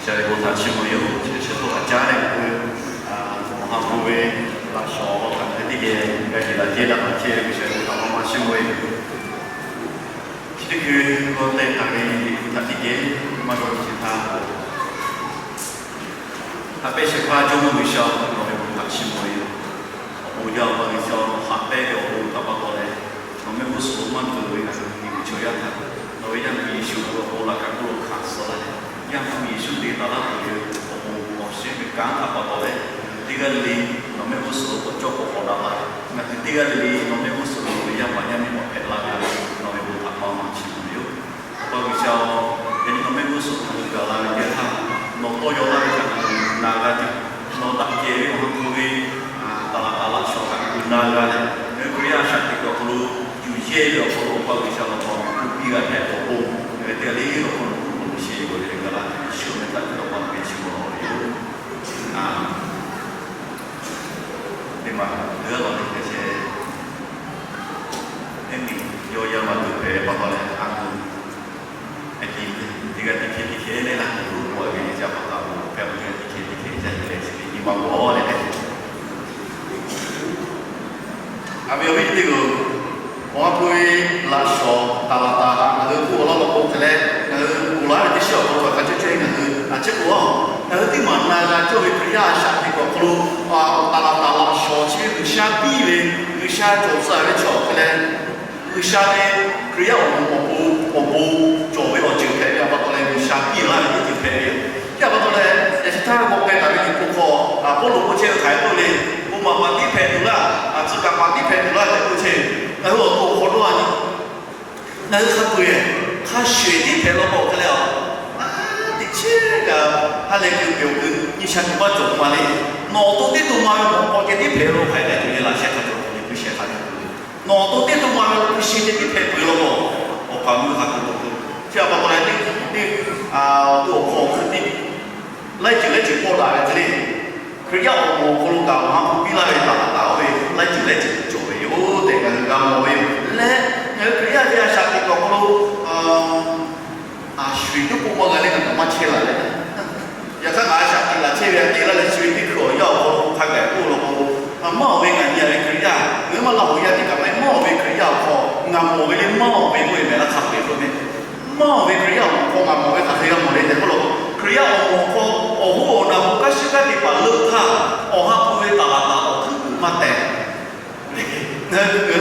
G'uiˬsha ve bon htaꞈ chiˇ mvuh yoˬ. Chi hk'e shehˍ hpaˇ htaꞈ caˉ leh ngaˬ hui awˬ ha hpu ve laꞈ shawˍ hk'aˬ hk'e teˇ geh g'a yeˬ laꞈ jehˇ daꞈ laꞈ chehˇ ve G'uiˬsha ve bon htaꞈ maˇ maˇ chiˇ mvuh ve yoˬ. Chi teˇ hkui g'aw teh taˍ ve liꞈ hpu htaꞈ teˇ geh maˇ dawˇ nyi sheˍ htaˇ, haꞈ pehnˇ shehˍ hpaˇ Jawˇmawˇ G'uiˬsha-oˬ, nawˬ ve bon htaꞈ chiˇ mvuh ve yoˬ. Awˬ bon jaˇ, Awˬ pa G'uiˬsha, haꞈ pehnˇ ve awˬ bon htaꞈ pa taw leh, nawˬ mehˆ g'uˇ suhˍ lo maˇ ceuˬ ve ngaˬ hui miˬguiˬ chaw yaˇ htaꞈ nawˬ ve Yaˇ hpu Yeˍsuˆ ve awˬ bon laꞈ ka hk'oˆ lo hkanˍ suh laˇ leh, Yaˇ hpu Yeˍsuˆ te taˍ laˇ tuˬ ve awˬ bon awˬ shiˍ ve kanˉ htaꞈ pa taw leh, teˇ g'aˇ le le nawˬ mehˆ g'uˇ suhˍ lo k'awꞈ cawˇ k'awꞈ hawꞈ daꞈ la leh, ngaˬ hui teˇ g'aˇ le le nawˬ mehˆ g'uˇ suhˍ lo ve yaˇ paˍ yaˇ miˇ k'awꞈ hpehꞈ la ve, nawˬ ve bon htaꞈ maˇ maˇ chiˇ mvuh ve yoˬ. Awˬ pa G'uiˬsha-oˬ, yaꞈ nyi nawˬ mehˆ g'uˇ suhˍ lo ngaˬ hui gaˬ la ve teˇ yanˇ htaˇ, nawˬ tawˇ yaw laˇ ve htaꞈ ngaˬ hui na g'a tuˬ, nawˬ daꞈ kehˬ ve awˬ ha hpu ve taˍ laˍ taˍ laꞈ shawˍ htaꞈ ngaˬ hui na g'a leh, ngaˬ hui Hkriꞈ yaˇ a shaꞈ teꞈ kuiˬ awˬ hk'aw lo yuˬ yehˇ ve awˬ hk'aw lo Awˬ pa G'uiˬsha nawˬ htaꞈ awˬ meꞈ awˬ hponˇ piˇ g'a hpehꞈ ve awˬ pon, ngaˬ hui teˇ g'aˇ le le awˬ hk'aw lo awˬ bon laꞈ sheh g'aw leh g'a laˇ tuˬ, Yeˍsuˆ awˬ meh htaꞈ tuˬ awˬ pa Yeˍsuˆ awˬ lawn ve yoˬ. Teˇ maˬ teˇ g'aˇ lawˬ teˇ hkeh chehˇ, teˇ miˬ yawˇ yaˇ maˇ tuˬ hpehꞈ pa taw leh, a tuˬ, a ciˉ teˇ g'aˇ teˇ hkeh teˇ hkeh leh laˇ tuˬ lo k'oˆ ve, yaˇ paˍ taˍ lo hpehꞈ pa teˇ g'aˇ teˇ hkeh teˇ hkeh ca leh chi ve nyi ma k'o leh, a ve awˬ viˉ teˇ g'aˇ, awˬ ha hpu ve laꞈ shawˍ taˍ laˍ taˍ htaꞈ ngaˬ hui k'oˆ laˇ law k'o hk'e leh, ngaˬ hui k'oˆ laˇ ve teˇ shiˉ awˬ hk'aw lo kaꞈ hk'a ceh ceh ngaˬ hui a ciˉ k'oˆ laˇ. Ngaˬ hui teˇ maˬ na g'a cawˇ ve Hkriꞈ yaˇ a shaꞈ teꞈ kuiˬ awˬ hk'aw lo taˍ laˍ taˍ laꞈ shawˍ chi ve G'uiˬsha piˇ ve, G'uiˬsha cawˬ tcuh ve chaw hk'e leh, G'uiˬsha ve Hkriꞈ yaˇ awˬ moˍ awˬ pon awˬ bon cawˬ ve awˬ ceuˬ hpehꞈ ve pa taw leh, G'uiˬsha piˇ laˇ ve teˇ ceuˬ hpehꞈ ve yoˬ. Chi pa taw leh, yaꞈ chi htaˇ k'awꞈ k'ai taˍ ve liꞈ hpu hk'aw, Pawˇluꞈ k'oˆ chehˇ ve hk'aˬ hk'e k'oˆ le, bon maˍ paˍ tiˉ hpehꞈ tuˬ laˇ, a tcuh kaˍ paˍ tiˉ hpehꞈ tuˬ laˇ tehꞈ k'oˆ chehˇ ve, ngaˬ hui awˬ to awˬ hk'aw dawˇ a nyi, ngaˬ hui hk'a peu-eˬ hk'a shuˍ ehˍ tiˉ hpehꞈ law k'o hk'e leh, a, teˇ chiˉ kaꞈ ha lehˬ keu pehˬ awˬ keu nyi sha tuˬ maˇ cawˬ ma le. Nawˬ awˬ to teˇ to ma ve mawꞈ k'aw ceh tiˉ hpehꞈ lo hk'aˬ hk'e leh tuˬ leh laꞈ sheh hk'a cawˬ tuˬ le, hkui sheh hk'a cawˬ tuˬ le. Nawˬ awˬ to teˇ to ma ve hkui sheh ceh tiˉ hpehꞈ peuˬ law k'o, awˬ pa meuˇ hk'a tuˬ k'o, chi pa taw leh teˇ, teˇ, awˬ to awˬ hk'aw hkui teˇ laiˉ ceuˬ laiˉ ceuˬ pawˆ daꞈ ve hk'e le. Hkriꞈ yaˇ awˬ moˍ awˬ hk'aw lo kaꞈ awˬ ha hpu piˇ laˇ ve taˍ laˍ taˍ oˇ ve laiˉ ceuˬ laiˉ ceuˬ cawˬ ve yoˬ tehꞈ ngaˬ hui g'a mawˬ ve yoˬ. Leh ngaˬ hui Hkriꞈ yaˇ ve a shaꞈ teꞈ kuiˬ awˬ hk'aw lo a shuˍ ehˍ tuˉ k'oˆ maˇ g'a leh ngaˬ hui maˇ chehˇ laˬ leh, yaꞈ hk'aˇ ngaˬ a shaꞈ teꞈ laˬ chehˇ ve a te laˇ leh chi ve teˇ hkui awˬ yanˇ awˬ hk'aw lo hk'a gaˬ k'oˆ law k'o, maˇ awˬ ve ngaˬ nyi a ve Hkriꞈ yaˇ, ngaˬ hui maˇ laˇ hoꞈ yaˇ teˇ kaꞈ maˇ heˆ, maˇ awˬ ve Hkriꞈ yaˇ awˬ hk'aw ngaˬ mawˬ ve le, maˇ awˬ ve k'oˆ ve mehˍ laˇ hk'a peu-eˬ k'oˆ ve, maˇ awˬ ve Hkriꞈ yaˇ awˬ moˍ hk'aw ngaˬ mawˬ ve hk'aˬ hk'e g'a mawˬ le tehꞈ k'oˆ law k'o, Hkriꞈ yaˇ awˬ moˍ hk'aw awˬ hoˉ awˬ naˬ awˬ hk'aˇ shiˉ kaˉ teˇ hpaˍ leuˆ htaˇ, awˬ ha hpu ve taˍ laˍ taˍ awˬ hkuiˉ puiˍ maˇ teh.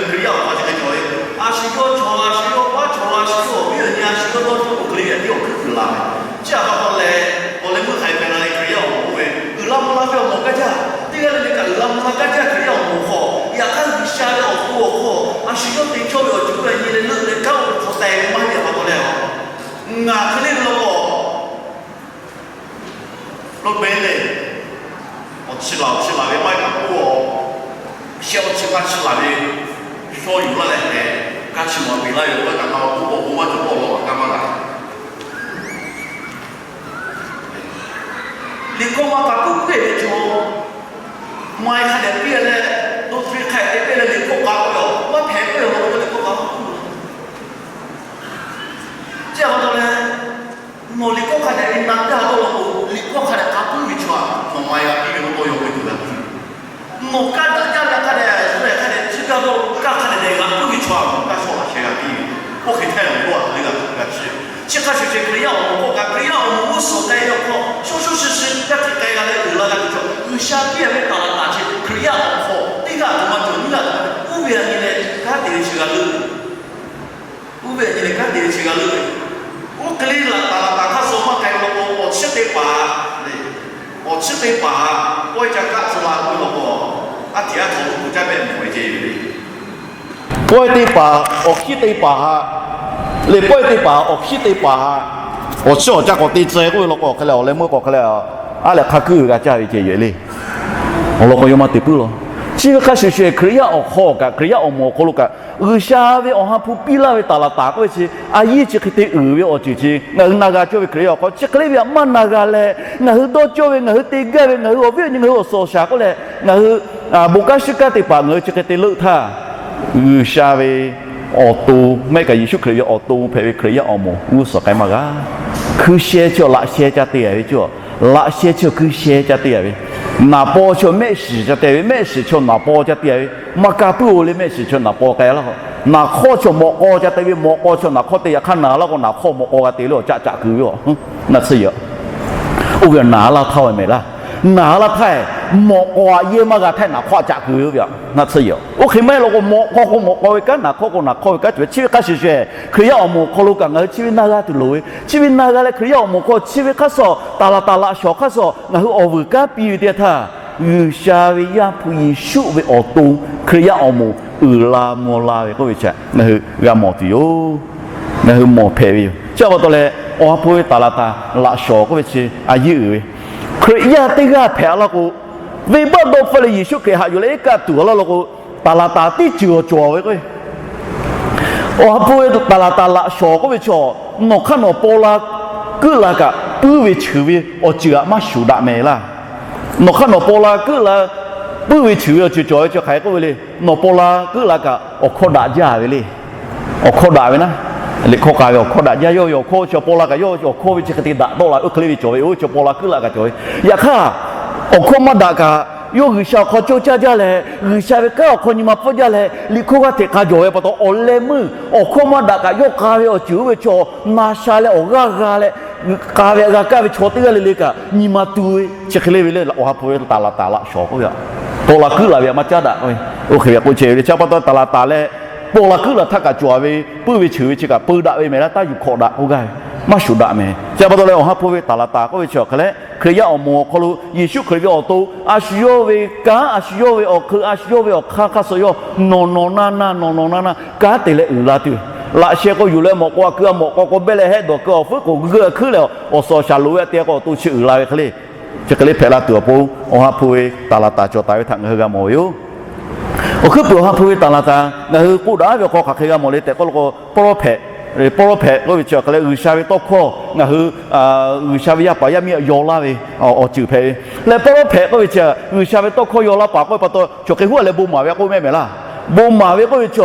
Hkriꞈ yaˇ awˬ hk'aw chi hk'e cawˬ ve, a shu yawˇ chaw la, a shu yawˇ paˉ chaw la, a shu yawˇ awˬ viˉ awˬ nyi, a shu yawˇ dawˇ cawˇ k'o hk'e le ve teˇ awˬ hkuiˉ puiˍ la ve. Chi pa taw leh, awˬ leh meuˇ hk'aˬ hk'e hpehꞈ la leh Hkriꞈ yaˇ awˬ moˍ k'oˆ ve, uiˍ la mvuh la ve awˬ moˍ kaˇ jaˇ, teˇ g'aˇ le le kaꞈ uiˍ la mvuh la kaˇ jaˇ Hkriꞈ yaˇ awˬ moˍ hk'aw, yaꞈ hk'aˇ G'uiˬsha ve awˬ to awˬ hk'aw a shu yawˇ te cawˇ ve awˬ ceuˬ k'oˆ ve nyi leh leuˆ leh kanˉ oˇ ve hk'aw teh ve maˇ heˆ ve pa taw leh, ngaˬ hk'e le ve law k'o, lo beh leh, awˬ chi laˬ awˬ chi laˬ ve maˇ heˆ kaꞈ k'oˆ a, sheh awˬ chi maˇ chi laˬ ve, shaw yuˬ laˇ leh heh, kaˇ chi maˬ peꞈ laˇ ve awˬ g'aˇ kaꞈ maˇ k'oˆ, awˬ bon maˇ cawˬ k'oˆ law kaꞈ maˇ g'a. Liꞈ hkawˇ maˇ k'a kuˬ puiˉ ve chaw, maˇ e hk'a dehꞈ piˇ leh, to hk'e hk'a dehꞈ te piˇ leh liꞈ hkawˇ k'a k'oˆ ve, maˇ hpehꞈ k'oˆ ve awˬ lawn k'o liꞈ hkawˇ k'a maˇ k'oˆ. Chi pa taw leh, nawˬ liꞈ hkawˇ hk'a dehꞈ ve na gaˇ dawˇ law k'o, liꞈ hkawˇ hk'a dehꞈ k'a puiˉ ve chaw, nawˬ maˇ g'a piˇ ve k'o, tawˇ yaw ve tuˬ g'a piˇ. Nawˬ kaˇ daꞈ jaˇ ve hk'a dehꞈ, hk'a dehꞈ tcuhˉ gaˇ dawˇ law k'o, kaˇ hk'a dehꞈ dehꞈ g'a puiˉ ve chaw, kaˇ shawˉ laꞈ sheh g'a piˇ ve. Oˇ hk'e htaˇ nawˬ kawˇ a hk'e le g'a g'a chi. Chi hk'a shuˍ shuˍ Hkriꞈ yaˇ awˬ moˍ hk'aw kaꞈ, Hkriꞈ yaˇ awˬ moˍ g'uˇ suhˍ k'ai ve awˬ hk'aw, shawˉ shawˉ shi shi kaˇ hk'e k'ai g'a leh uiˍ la g'a tuˬ chaw, G'uiˬsha piˇ ve taˍ laˍ taˍ chi Hkriꞈ yaˇ awˬ hk'aw teˇ g'aˇ tuˬ maˇ cawˬ nyiˇ g'aˇ tuˬ maˇ cawˬ, oˇ ve a nyi leh kanˉ te ve chi g'a leuˆ ve. Oˇ ve a nyi leh kanˉ te ve chi g'a leuˆ ve. Oˇ hk'e le laꞈ taˍ laˍ taˍ hk'aˇ suh maˇ k'ai law k'o, awˬ chiˇ teˇ hpaˍ le, awˬ chiˇ teˇ hpaˍ htaꞈ pawehˇ ca kaˆ tcuh la k'oˆ ve law k'o, aˉ hteꞈ aˉ htoꞈ lo k'o caˇ pehˆ mawˬ ve ceh yoˬ le. Pawehˇ teˇ hpaˍ awˬ hkiˉ teˇ hpaˍ htaꞈ le, pawehˇ teˇ hpaˍ awˬ hkiˉ teˇ hpaˍ htaꞈ awˬ chiˇ awˬ ca k'awꞈ te tcuh k'oˆ ve law k'o, awˬ hk'e leh awˬ leh meuˇ k'o hk'e leh, aˉ leh hk'a kuiˉ g'a caˇ ve ceh yoˬ le. Awˬ lawn k'o yawˇ maˇ te puiˉ law. Chi ve hk'a shuˍ shuˍ Hkriꞈ yaˇ awˬ hk'aw kaꞈ, Hkriꞈ yaˇ awˬ moˍ awˬ hk'aw lo kaꞈ, G'uiˬsha ve awˬ ha hpu piˇ laˇ ve taˍ laˍ taˍ k'oˆ ve chi, a yehˇ chi hk'e te uiˍ ve awˬ ceuˬ chi ngaˬ hui na g'a cawˇ ve Hkriꞈ yaˇ awˬ hk'aw, chi hk'e le ve htaꞈ maˇ na g'a leh, ngaˬ hui dawˇ cawˇ ve, ngaˬ hui te gaˇ ve, ngaˬ hui awˬ viˉ awˬ nyi, ngaˬ hui awˬ suhˍ awˬ shaˍ k'oˆ leh, ngaˬ hui bon kanˉ shiˉ kanˉ teˇ hpaˍ ngaˬ hui chi hk'e te leuˆ htaˇ, G'uiˬsha ve awˬ to, maˇ heˆ kaꞈ Yeˍsuˆ Hkriꞈ ve awˬ to hpehꞈ ve Hkriꞈ yaˇ awˬ moˍ g'uˇ suhˍ k'ai maˇ g'a. Hkui sheh chi laꞈ sheh ca te-a ve cawˬ. Laꞈ sheh chi hkui sheh ca te-a ve. Naˍ paw chi mehˆ shiˍ ca te ve, mehˆ shiˍ chi naˍ paw ca te-a ve. Maˇ kaˇ puiˉ-o le, mehˆ shiˍ chi naˍ paw k'ai laˇ k'o, naˍ hk'awˇ chi mawꞈ k'aw ca te ve, mawꞈ k'aw chi naˍ hk'awˇ te. Yaꞈ hk'aˇ naˍ laˇ k'o, naˍ hk'awˇ mawꞈ k'aw g'a te le, awˬ caˆ caꞈ keu ve a. Naˆ tsuhˇ yaꞈ, oˇ ve naˍ laˇ htaˇ ve mehˍ laˇ. Naˍ laˇ htaˇ mawꞈ k'aw aꞈ yehˇ maˇ g'a htaˇ naˍ hk'awˇ caꞈ keu ve yoˬ ve a. Naˆ tsuhˇ yaꞈ, oˇ hk'e maˇ heˆ law k'o, mawꞈ k'aw k'o mawꞈ k'aw ve kanˉ, naˍ hk'awˇ k'o naˍ hk'awˇ ve kanˉ cawˬ ve. Chi ve hk'a shuˍ shuˍ, Hkriꞈ yaˇ awˬ moˍ awˬ hk'aw lo kaꞈ ngaˬ hui chi ve na g'a tuˬ loˍ ve. Chi ve na g'a leh Hkriꞈ yaˇ awˬ moˍ hk'aw chi ve hk'aˇ suh, taˍ laˍ taˍ laꞈ shawˍ hk'aˇ suh ngaˬ hui awˬ vuiˬ kanˉ piˇ ve teˇ yanˇ htaˇ, G'uiˬsha ve Yaˇ hpu Yeˍsuˆ ve awˬ to Hkriꞈ yaˇ awˬ moˍ uiˍ la mvuh la ve k'oˆ ve chi ngaˬ hui g'a mawˬ tuˬ yoˬ. Ngaˬ hui mawˬ hpehꞈ ve yoˬ. Chi pa taw leh, awˬ ha hpu ve taˍ laˍ taˍ laꞈ shawˍ k'oˆ ve chi a yiˇ uiˍ ve, Hkriꞈ yaˇ teˇ g'aˇ hpehꞈ laˇ k'o, venˇbaˆ dawˇ hpfuhˇ leh Yeˍsuˆ Hkriꞈ haꞈ yuˬ leh iˉ kaˆ tuˬ laˇ law k'o, taˍ laˍ taˍ teˇ ceuˬ awˬ cawˬ ve k'o, awˬ ha hpu ve taˍ laˍ taˍ laꞈ shawˍ k'oˆ ve chi, nawˬ hk'aˇ nawˬ paw la keuˆ la kaꞈ puiˉ ve cheuˬ ve awˬ ceuˬ aꞈ maˇ shuˍ daꞈ mehˍ laˇ. Nawˬ hk'aˇ nawˬ paw la keuˆ la puiˉ ve cheuˬ ve awˬ ceuˬ cawˬ ve chi hk'aˬ hk'e k'oˆ ve le. Nawˬ paw la keuˆ la kaꞈ awˬ hkawˇ daꞈ jaˇ ve le. Awˬ hkawˇ daꞈ ve naˉ, liꞈ hkawˇ k'a ve awˬ hkawˇ daꞈ jaˇ. Yawˇ ve awˬ hkawˇ chi paw la kaꞈ yawˇ awˬ hkawˇ ve chi hk'e te daꞈ tawˆ la ve, oˇ hk'e le ve cawˬ ve. Oˇ chi paw la keuˆ la kaꞈ cawˬ ve. Yaꞈ hk'aˇ, awˬ hkawˇ maˇ daꞈ kaꞈ yawˇ G'uiˬsha awˬ hk'aw cawˇ caˇ jaˇ leh, G'uiˬsha ve kanˉ awˬ hk'aw nyi ma pfuhˇ jaˇ leh, liꞈ hkawˇ g'aˇ hteꞈ k'a jawˬ ve pa taw, awˬ leh meuˇ awˬ hkawˇ maˇ daꞈ kaꞈ yawˇ k'a ve awˬ ceuˬ oˇ ve chi na sha leh awˬ g'aˇ g'a leh, k'a ve g'a kaˇ ve chaw teˇ g'aˇ le le kaꞈ nyi ma tu ve chi hk'e le ve le. Awˬ ha hpu ve taˍ laˍ taˍ laꞈ shawˍ k'oˆ ve, paw la keuˆ la ve aꞈ maˇ caˉ daꞈ k'oˆ ve, oˇ hk'e ve k'oˆ chehˇ ve le. Chi pa taw taˍ laˍ taˍ leh paw la keuˆ la htaˇ kaꞈ cawˬ ve puiˉ ve cheuˬ ve chi kaꞈ peu daꞈ ve mehˍ laˇ. Taˇ yuˬ hkawꞈ daꞈ k'oˆ gaˇ ve, maˇ shuˍ daꞈ mehˍ. Chi pa taw leh awˬ ha hpu ve taˍ laˍ taˍ k'oˆ ve chi awˬ hk'e leh, Hkriꞈ yaˇ awˬ moˍ awˬ hk'aw lo Yeˍsuˆ Hkriꞈ ve awˬ to a shu yawˇ ve kanˉ, a shu yawˇ ve awˬ hk'eun, a shu yawˇ ve awˬ hk'aˇ hk'aˇ suh yawˇ nawˬ nawˬ na na nawˬ nawˬ na na kanˉ te leh uiˍ la tuˬ, laꞈ sheh k'o yuˬ leh mawꞈ k'aw aꞈ keu a, mawꞈ k'aw k'o behˇ leh hehˆ dawˬ keu, awˬ fuˉ k'o geuˆ a hkuiˉ leh awˬ suhˍ awˬ shaˍ loꞈ ve aꞈ te k'o awˬ to chi uiˍ la ve hk'e le. Chi hk'e le hpehꞈ la tuˬ awˬ pon, awˬ ha hpu ve taˍ laˍ taˍ cawˬ taˍ ve htaꞈ ngaˬ hui g'a mawˬ ve yoˬ. Awˬ hkuiˉ puiˍ awˬ ha hpu ve taˍ laˍ taˍ ngaˬ hui k'oˆ daꞈ ve awˬ hk'aw hk'aˬ hk'e g'a mawˬ le tehꞈ k'oˆ law k'o, prophet, prophet k'oˆ ve chi awˬ hk'e leh G'uiˬsha ve tawˇ hkawˇ ngaˬ hui G'uiˬsha ve yaˇ paˍ yaˇ miˇ aꞈ yaw laˇ ve awˬ ceuˬ hpehꞈ ve leh, prophet k'oˆ ve chi G'uiˬsha ve tawˇ hkawˇ yaw laˇ paˍ k'oˆ ve pa taw, chaw hk'e huˉ a leh bon maˍ ve k'oˆ mehˆ mehˍ laˇ. Bon maˍ ve k'oˆ ve chi,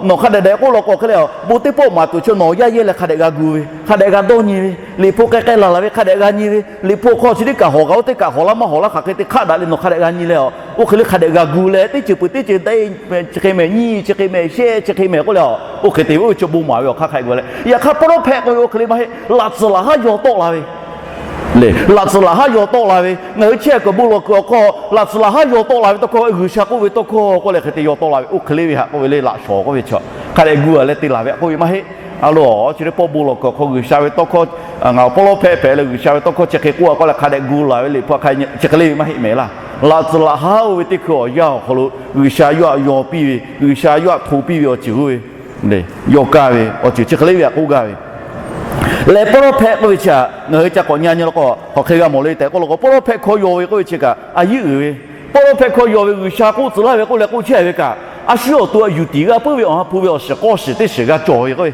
nawˬ hk'a dehꞈ dehꞈ k'oˆ law k'o hk'e le, bon teˇ pawˆ maˍ tuˬ chi nawˬ yaˇ yehˇ leh hk'a dehꞈ g'a gu ve, hk'a dehꞈ g'a dawˇ nyi ve, liꞈ hpu k'ai k'ai laˬ laˬ ve hk'a dehꞈ g'a nyi ve, liꞈ hpu hk'aw chi teˇ kaꞈ hawˍ g'a, oˇ teˇ kaꞈ hawˍ laˇ maˇ hawˍ laˇ hk'aˬ hk'e te hk'aˆ daꞈ leh nawˬ hk'a dehꞈ g'a nyi leh a, oˇ hk'e le hk'a dehꞈ g'a gu leh teˇ ceuˬ peuˬ teˇ ceuˬ te, chi hk'e mehˍ nyiˇ, chi hk'e mehˍ shehˆ, chi hk'e mehˍ k'oˆ leh a, oˇ hk'e te ve oˇ ve chi bon maˍ ve awˬ hk'aˇ hk'a g'a leh. Yaꞈ hk'aˇ prophet k'oˆ ve oˇ hk'e le maˇ heˆ. Laꞈ tcuhˍ laꞈ haˉ yaw tawˆ la ve le, laꞈ tcuhˍ laꞈ haˉ yaw tawˆ la ve, ngaˬ hui chehˇ kuiˬ bon lawˬ kuiˬ awˬ hk'aw laꞈ tcuhˍ laꞈ haˉ yaw tawˆ la ve tawˇ hkawˇ, G'uiˬsha k'oˆ ve tawˇ hkawˇ k'oˆ leh hk'e te yaw tawˆ la ve, oˇ hk'e le ve htaꞈ k'oˆ ve le. Laꞈ shawˍ k'oˆ ve chi hk'a dehꞈ gu a leh te laˬ ve k'oˆ ve maˇ heˆ. A lo, chi teˇ pawˆ bon lawˬ kuiˬ awˬ hk'aw G'uiˬsha ve tawˇ hkawˇ, ngaˬ prophet hpehꞈ leh G'uiˬsha ve tawˇ hkawˇ chi hk'e k'oˆ a k'oˆ leh hk'a dehꞈ gu laˬ ve liꞈ hpu hk'a chi hk'e le ve maˇ heˆ mehˍ laˇ. Laꞈ tcuhˍ laꞈ haˉ oˇ ve teˇ hkui awˬ yanˇ awˬ hk'aw lo G'uiˬsha yawˇ htaꞈ yaw piˇ ve, G'uiˬsha yawˇ htaꞈ hto piˇ ve awˬ ceuˬ oˇ ve, yawˇ kaˇ ve awˬ ceuˬ chi hk'e le ve htaꞈ k'oˆ gaˇ ve leh, prophet k'oˆ ve chi htaꞈ ngaˬ hui ca k'awꞈ nyi nyi law k'o, hk'aˬ hk'e g'a mawˬ le tehꞈ k'oˆ law k'o, prophet hkawˇ yaw ve k'oˆ ve chi kaꞈ a yiˉ uiˍ ve, prophet hkawˇ yaw ve G'uiˬsha k'oˆ tcuh laˇ ve k'oˆ leh k'oˆ chehˇ ve kaꞈ, a shu yawˇ awˬ to htaꞈ yuˬ tiˍ g'a puiˉ ve awˬ ha hpu ve awˬ shiˍ k'awˇ shiˍ teˇ shiˍ g'a cawˬ ve k'o,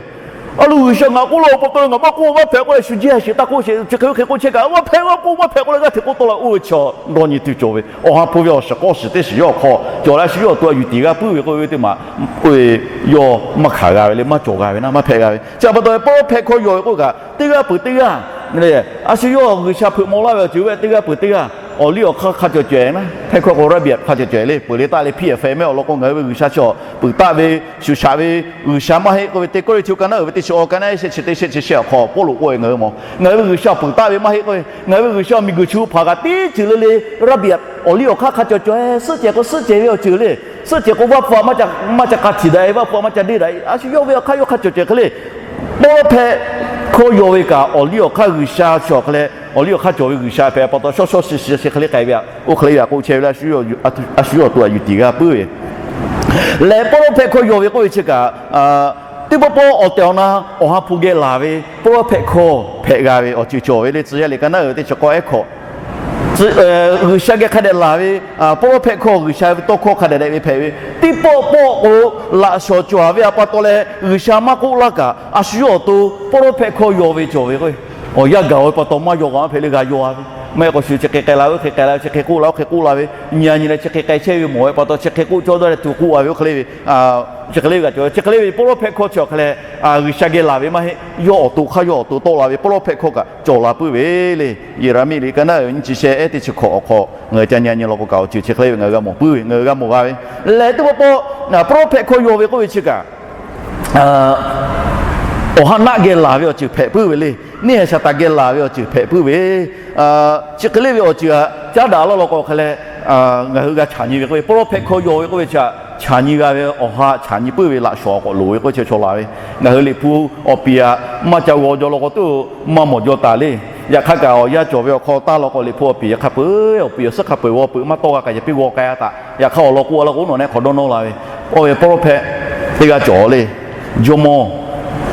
a lo G'uiˬsha ngaˬ k'oˆ law pa taw ngaˬ maˇ k'oˆ maˇ hpehꞈ k'oˆ leh shu jehˇ shiˍ taˇ k'oˆ sheˍ, chi hk'e ve hk'e k'oˆ chehˇ kaꞈ maˇ hpehꞈ, maˇ k'oˆ maˇ hpehꞈ k'oˆ leh g'aˇ hteꞈ k'oˆ tawˆ la oˇ ve chi dawˇ nyi tuˬ cawˬ ve. Awˬ ha hpu ve awˬ shiˍ k'awˇ shiˍ teˇ shiˍ yawˇ awˬ hk'aw cawˬ leh a shu yawˇ awˬ to htaꞈ yuˬ tiˍ g'a puiˉ ve k'oˆ ve teˇ maˬ, oˇ ve yawˇ maˇ hkanˍ g'a ve le, maˇ cawˬ g'a ve naˉ, maˇ hpehꞈ g'a ve. Chi pa taw prophet hkawˇ yaw ve k'oˆ kaꞈ teˇ g'aˇ peuˬ teˇ g'aˇ, a shu yawˇ G'uiˬsha hpeuꞈ maw laˇ ve awˬ ceuˬ ve teˇ g'aˇ peuˬ teˇ g'aˇ, awˬ liˇ awˬ hk'aˇ hk'a cawˬ cawehˬ naˉ, hpehˇ hkawˇ k'o ระเบียบ hk'a cawˬ cawehˬ le. Peuˬ le taˆ le hpiˇ a feh mehˆ awˬ lawn k'o, ngaˬ hui ve G'uiˬsha chi peuˬ taˆ ve, shuˍ shaꞈ ve G'uiˬsha maˇ heˆ k'oˆ ve, Teˇ Kawˇrenˍhtuˆ ka naˉ uiˍ ve teˇ chi awˬ ka naˉ shehˆ chi teˇ shehˆ chi shehˆ awˬ hk'aw Pawˇluꞈ k'oˆ ve ngaˬ hui mawˬ, ngaˬ hui ve G'uiˬsha peuˬ taˆ ve maˇ heˆ k'oˆ ve, ngaˬ hui ve G'uiˬsha miˬguiˬ chi hpaˍ kaꞈ teˇ ceuˬ le le ระเบียบ awˬ liˇ awˬ hk'aˇ hk'a cawˬ cawehˬ, suhˆ cehˬ k'o suhˆ cehˬ ve awˬ ceuˬ le. Suhˆ cehˬ k'o vaˇ hpu aꞈ maˇ ca htiˍ daꞈ e, vaˇ hpu aꞈ maˇ ca deˇ daꞈ e, a shu yawˇ ve awˬ hk'aˇ yawˇ hk'a cawˬ cawehˬ hk'e le. Pawˇ hpehˇ hkawˇ yaw ve kaꞈ awˬ liˇ awˬ hk'aˇ G'uiˬsha chi awˬ hk'e leh, awˬ liˇ awˬ hk'aˇ cawˬ ve G'uiˬsha hpehꞈ pa taw shaw shaw shiˍ shiˍ chi hk'e le k'ai ve aꞈ, oˇ hk'e le ve aꞈ k'oˆ chehˇ ve le. A shu yawˇ awˬ to aꞈ yuˬ tiˍ g'a puiˉ ve leh, pawˇ hpehˇ hkawˇ yaw ve k'oˆ ve chi kaꞈ, teˇ pawˆ pawˆ awˬ tehˬ awˬ na awˬ ha hpu geh laˬ ve pawˇ hpehˇ hkawˇ hpehꞈ g'a ve awˬ ceuˬ cawˬ ve le. Tcuh yaˇ liꞈ ka naˉ uiˍ ve teˇ chi k'awˇ ehˉ hkawꞈ, G'uiˬsha geh hk'a dehꞈ laˬ ve pawˇ hpehˇ hkawˇ, G'uiˬsha ve tawˇ hkawˇ hk'a dehꞈ dehꞈ ve hpehꞈ ve. Teˇ pawˆ pawˆ k'o, laꞈ shawˍ cawˬ ve aꞈ pa taw leh G'uiˬsha maˇ k'oˆ laˇ kaꞈ, a shu yawˇ awˬ to pawˇ hpehˇ hkawˇ yaw ve cawˬ ve k'o, awˬ yanˇ gaˬ ve pa taw maˇ yaw g'a maˇ hpehꞈ le, g'a yaw a ve. Maˇ heˆ k'o shu chi hk'e k'ai la, oˇ hk'e k'ai la, chi hk'e k'oˆ la, oˇ hk'e k'oˆ la ve, nyi a nyi leh chi hk'e k'ai chehˇ ve mawˬ ve pa taw, chi hk'e k'oˆ cawˇ dawˇ leh tuˬ k'oˆ a ve oˇ hk'e le ve, chi hk'e le ve kaꞈ cawˬ. Chi hk'e le ve pawˇ lawˇ hpehˆ hkawˇ chi awˬ hk'e leh, G'uiˬsha geh laˬ ve maˇ heˆ, yawˇ awˬ to hk'aˇ yawˇ awˬ to tawˆ la ve pawˇ lawˇ hpehˆ hkawˇ kaꞈ cawˬ la puiˉ ve le. Yeˍraˍmiˆ liꞈ ka naˉ nyi chi sheh ehˉ teˇ chi hkawꞈ awˬ hk'aw ngaˬ hui ca nyi a nyi law k'o kaꞈ awˬ ceuˬ chi hk'e le ve ngaˬ hui g'a mawˬ puiˉ ve, ngaˬ hui g'a mawˬ g'a ve lehˬ, teˇ pawˆ pawˆ pawˇ lawˇ hpehˆ hkawˇ yaw ve k'oˆ ve chi kaꞈ awˬ ha naˆ geh laˬ ve awˬ ceuˬ hpehꞈ puiˉ ve le. Neˇ haiˬ Saˍtanˍ geh laˬ ve awˬ ceuˬ hpehꞈ puiˉ ve. Chi hk'e le ve awˬ ceuˬ htaꞈ caˉ daꞈ laˇ law k'o hk'e leh, ngaˬ hui g'a chaꞈ nyi ve k'oˆ ve, pawˇ lawˇ hpehˆ hkawˇ yaw ve k'oˆ ve chi htaꞈ chaꞈ nyi g'a ve, awˬ ha chaꞈ nyi puiˉ ve laꞈ shawnˍ k'awꞈ loˍ ve k'oˆ ve chi chaw la ve. Ngaˬ hui Liꞈ hpu awˬ piˍ htaꞈ maˇ ca g'aw jaw law k'o tuˬ maˇ mawˬ jaw taˍ le. Yaꞈ hk'aˇ kaꞈ awˬ yanˇ cawˬ ve awˬ hk'aw taˇ law k'o, Liꞈ hpu awˬ piˍ yaꞈ hk'a peu-eˬ awˬ piˍ awˬ suhˉ hk'a peu-eˬ g'aw peuˬ maˇ tawˆ g'a kaꞈ yaꞈ piˇ g'aw k'ai a taꞈ. Yaꞈ hk'aˇ awˬ lawn k'oˆ a laˇ k'o, oˉ nawˬ nehˆ hk'awꞈ dawˇ nawˇ la ve, oˇ ve pawˇ lawˇ hpehˆ teˇ g'aˇ cawˬ le. Jawˇmawˇ,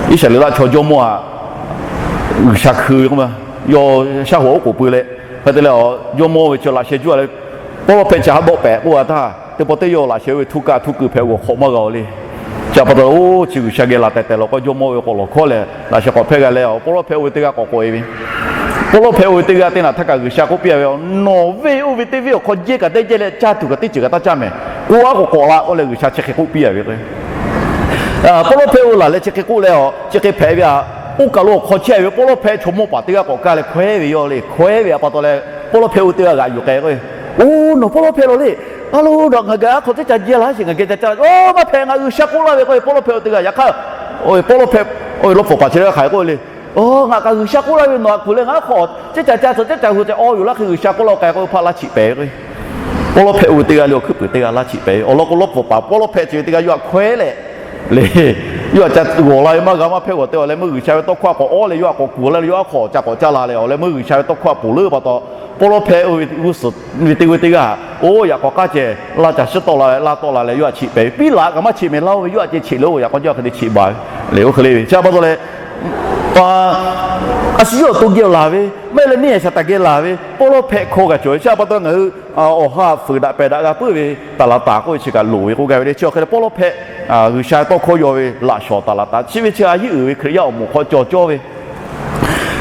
Iˉsaˍreˍlaˆ chaw jawˇmawˇ htaꞈ G'uiˬsha hkui ve k'o, yawˇ shaˉ hoꞈ oˉ k'oˍ pui leh, hk'e te leh jawˇmawˇ ve chi laꞈ sheh juˇ a leh, pawˇ lawˇ hpehˆ chi haˉ dawˆ pehꞈ k'oˆ a htaˇ, teˇ pawˆ teˇ yawˇ laꞈ sheh oˇ ve htuˇ kaˆ htuˇ kuiˬ hpehꞈ g'awˬ hk'awꞈ maˇ g'a-oˬ le. Chi pa taw, oˇ chi G'uiˬsha geh laˬ tehˬ tehˬ law k'o, jawˇmawˇ ve k'awꞈ lawˬ hkawˉ leh laꞈ sheh k'awꞈ hpehˇ g'a leh, pawˇ lawˇ hpehˆ oˇ ve teˇ g'aˇ k'awꞈ k'oꞈ e ve. Pawˇ lawˇ hpehˆ oˇ ve teˇ g'aˇ teˇ naꞈ htaˇ kaꞈ G'uiˬsha k'oˆ piˇ a ve, Nawˬ venˇ oˇ ve teˇ venˇ awˬ hk'aw jehˇ kaꞈ teˇ jehˇ leh caˇ tuˬ kaꞈ teˇ ceuˬ kaꞈ taˇ caˇ mehˍ. K'o aˉ k'awꞈ k'awꞈ la k'oˆ leh G'uiˬsha chi hk'e k'oˆ piˇ a ve k'o, pawˇ lawˇ hpehˆ oˇ laˬ leh chi hk'e k'oˆ leh, chi hk'e hpehꞈ ve a. Oˇ kaˬ lo awˬ hk'aw chehˇ ve pawˇ lawˇ hpehˆ chaw mawˇ paˍ teˇ g'aˇ k'awꞈ kaˇ leh hkawehˉ ve yoˬ le. Hkawehˉ ve a pa taw leh, pawˇ lawˇ hpehˆ oˇ teˇ g'aˇ g'aꞈ yuˬ k'ai k'o, Oˇ nawˬ pawˇ lawˇ hpehˆ la le. A lo, nawˬ ngaˬ geh aˉ hk'aw teˇ ca jehˇ laˇ sheˍ, ngaˬ geh ca caˇ laˇ. Oˇ maˇ hpehꞈ, ngaˬ G'uiˬsha k'oˆ laˇ ve k'o, pawˇ lawˇ hpehˆ oˇ teˇ g'aˇ yaꞈ hk'aˇ, pawˇ lawˇ hpehˆ, lawˇ pfuhˍ paˍ chi leh hk'aˬ hk'e k'oˆ le. Oˇ ngaˬ kaꞈ G'uiˬsha k'oˆ laˇ ve, nawˬ htaꞈ kuˬ leh ngaˬ aˉ hk'aw teˇ ca caˇ tcuh teˇ ca hu te awˬ yuˬ laˇ hk'e G'uiˬsha k'oˆ laˇ k'ai k'o, hpaˆ laˇ chiꞈ pehˍ ve k'o, pawˇ lawˇ hpehˆ oˇ ve teˇ g'aˇ le awˬ hkuiˉ puiˍ teˇ g'aˇ laˇ chiꞈ pehˍ ve. Awˬ lawn k'o, lawˇ pfuhˍ paˍ pawˇ lawˇ hpehˆ chi ve teˇ g'aˇ yawˇ htaꞈ hkawehˉ leh le, yawˇ htaꞈ ca g'awˬ la ve maˇ g'a maˇ hpehˇ g'awˬ te awˬ leh meuˇ G'uiˬsha ve tawˇ hkawˇ htaꞈ k'awꞈ awˉ leh yawˇ htaꞈ k'awꞈ kuˬ laˇ leh yawˇ aˉ hk'aw ca k'awꞈ caˇ la leh awˬ leh meuˇ G'uiˬsha ve tawˇ hkawˇ htaꞈ ponˬ leuˉ pa taw, pawˇ lawˇ hpehˆ oˇ ve g'uˇ suhˍ ve teˇ g'aˇ teˇ g'aˇ, oˇ yaꞈ k'aw k'aˉ ceh laˇ ca shiˉ tawˆ la leh laˇ tawˆ la leh yawˇ htaꞈ chiꞈ pehˍ ve. Piˉlaꞈ kaꞈ maˇ chiꞈ mehˍ laˇ oˇ ve, yawˇ htaꞈ ceh chiꞈ leh oˇ yaꞈ k'aw jaˇ hk'e te chiꞈ baˬ ve le. Oˇ hk'e le ve chi pa taw leh, a shu yawˇ awˬ to geh laˬ ve, maˇ heˆ leh neˇ haiˬ Saˍtanˍ geh laˬ ve pawˇ lawˇ hpehˆ hkawˇ kaꞈ cawˬ ve chi pa taw ngaˬ hui awˬ ha fuiˍ daꞈ pehˬ daꞈ g'a puiˉ ve taˍ laˍ taˍ k'oˆ ve chi kaꞈ loˍ ve k'oˆ gaˇ ve le. Chi awˬ hk'e leh pawˇ lawˇ hpehˆ G'uiˬsha ve tawˇ hkawˇ yaw ve laꞈ shawnˍ taˍ laˍ taˍ chi ve chi a yeˉ uiˍ ve Hkriꞈ yaˇ awˬ moˍ hk'aw cawˬ cawˇ ve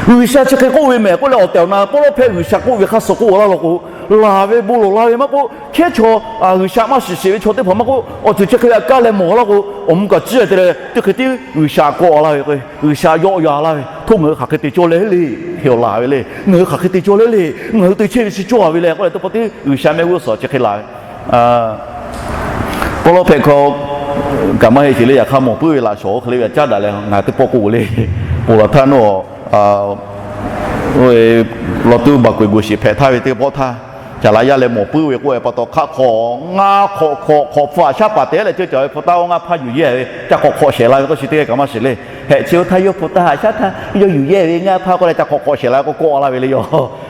G'uiˬsha chi hk'e k'oˆ ve mehˍ k'oˆ leh awˬ tehˬ awˬ na pawˇ lawˇ hpehˆ G'uiˬsha k'oˆ ve hk'aˇ suh k'oˆ laˇ law k'o, laˬ ve bon lawˬ la ve maˇ k'oˆ, hkehˉ chaw G'uiˬsha maˇ shiˍ sheˍ ve chaw teˇ hpaˍ maˇ k'oˆ, awˬ ceuˬ chi hk'e ve htaꞈ kaˇ leh mawˬ laˇ k'o, awˬ mvuh kaꞈ ciˇ te leh teˇ hk'e tiˉ G'uiˬsha kawˆ laˇ ve k'o, G'uiˬsha yawˆ yan laˇ ve, htoˇ ngaˬ hui hk'aˬ hk'e te cawˇ leh le, hk'e laˬ ve le. Ngaˬ hui hk'aˬ hk'e te cawˇ leh le, ngaˬ hui te chehˇ ve chi cawˇ ve le k'oˆ leh teˇ pawˆ tiˉ G'uiˬsha mehˆ g'uˇ suhˍ chi hk'e laˬ ve pawˇ lawˇ hpehˆ hkawˇ kaꞈ maˇ heˆ sheˍ le. Yaꞈ hk'aˇ mawˬ puiˉ ve laꞈ shawnˍ oˇ hk'e le ve caˉ daꞈ leh ngaˬ teˇ pawˆ k'oˆ le, ponˬ laˬ htaˇ nawˬ lawˬ tuˉ baˬ k'oꞈ-e go sheˍ hpehꞈ htaˇ ve teˇ pawˆ htaˇ, caˍ laꞈ yaˇ leh mawˬ puiˉ ve k'oˆ ve pa taw hk'aˆ hk'aw ngaˇ hk'awꞈ hk'awꞈ hk'awꞈ hpfuh haꞈ shaˉ paˍ te leh ceuˇ caˬ ve hpu taˇ oˇ ngaˇ hpaˇ yuˬ yehˇ ve ca hk'awꞈ hk'awꞈ shehˍ la ve k'oˆ chi teˇ g'aˇ kaꞈ maˇ shiˍ le. Hehꞈ chi oˇ htaˇ yawˇ hpu taˇ haꞈ shaˉ htaˇ yawˇ yuˬ yehˇ ve ngaˇ hpaˇ k'oˆ leh ca hk'awꞈ hk'awꞈ shehˍ la ve k'o kawˆ laˇ ve le. Yaw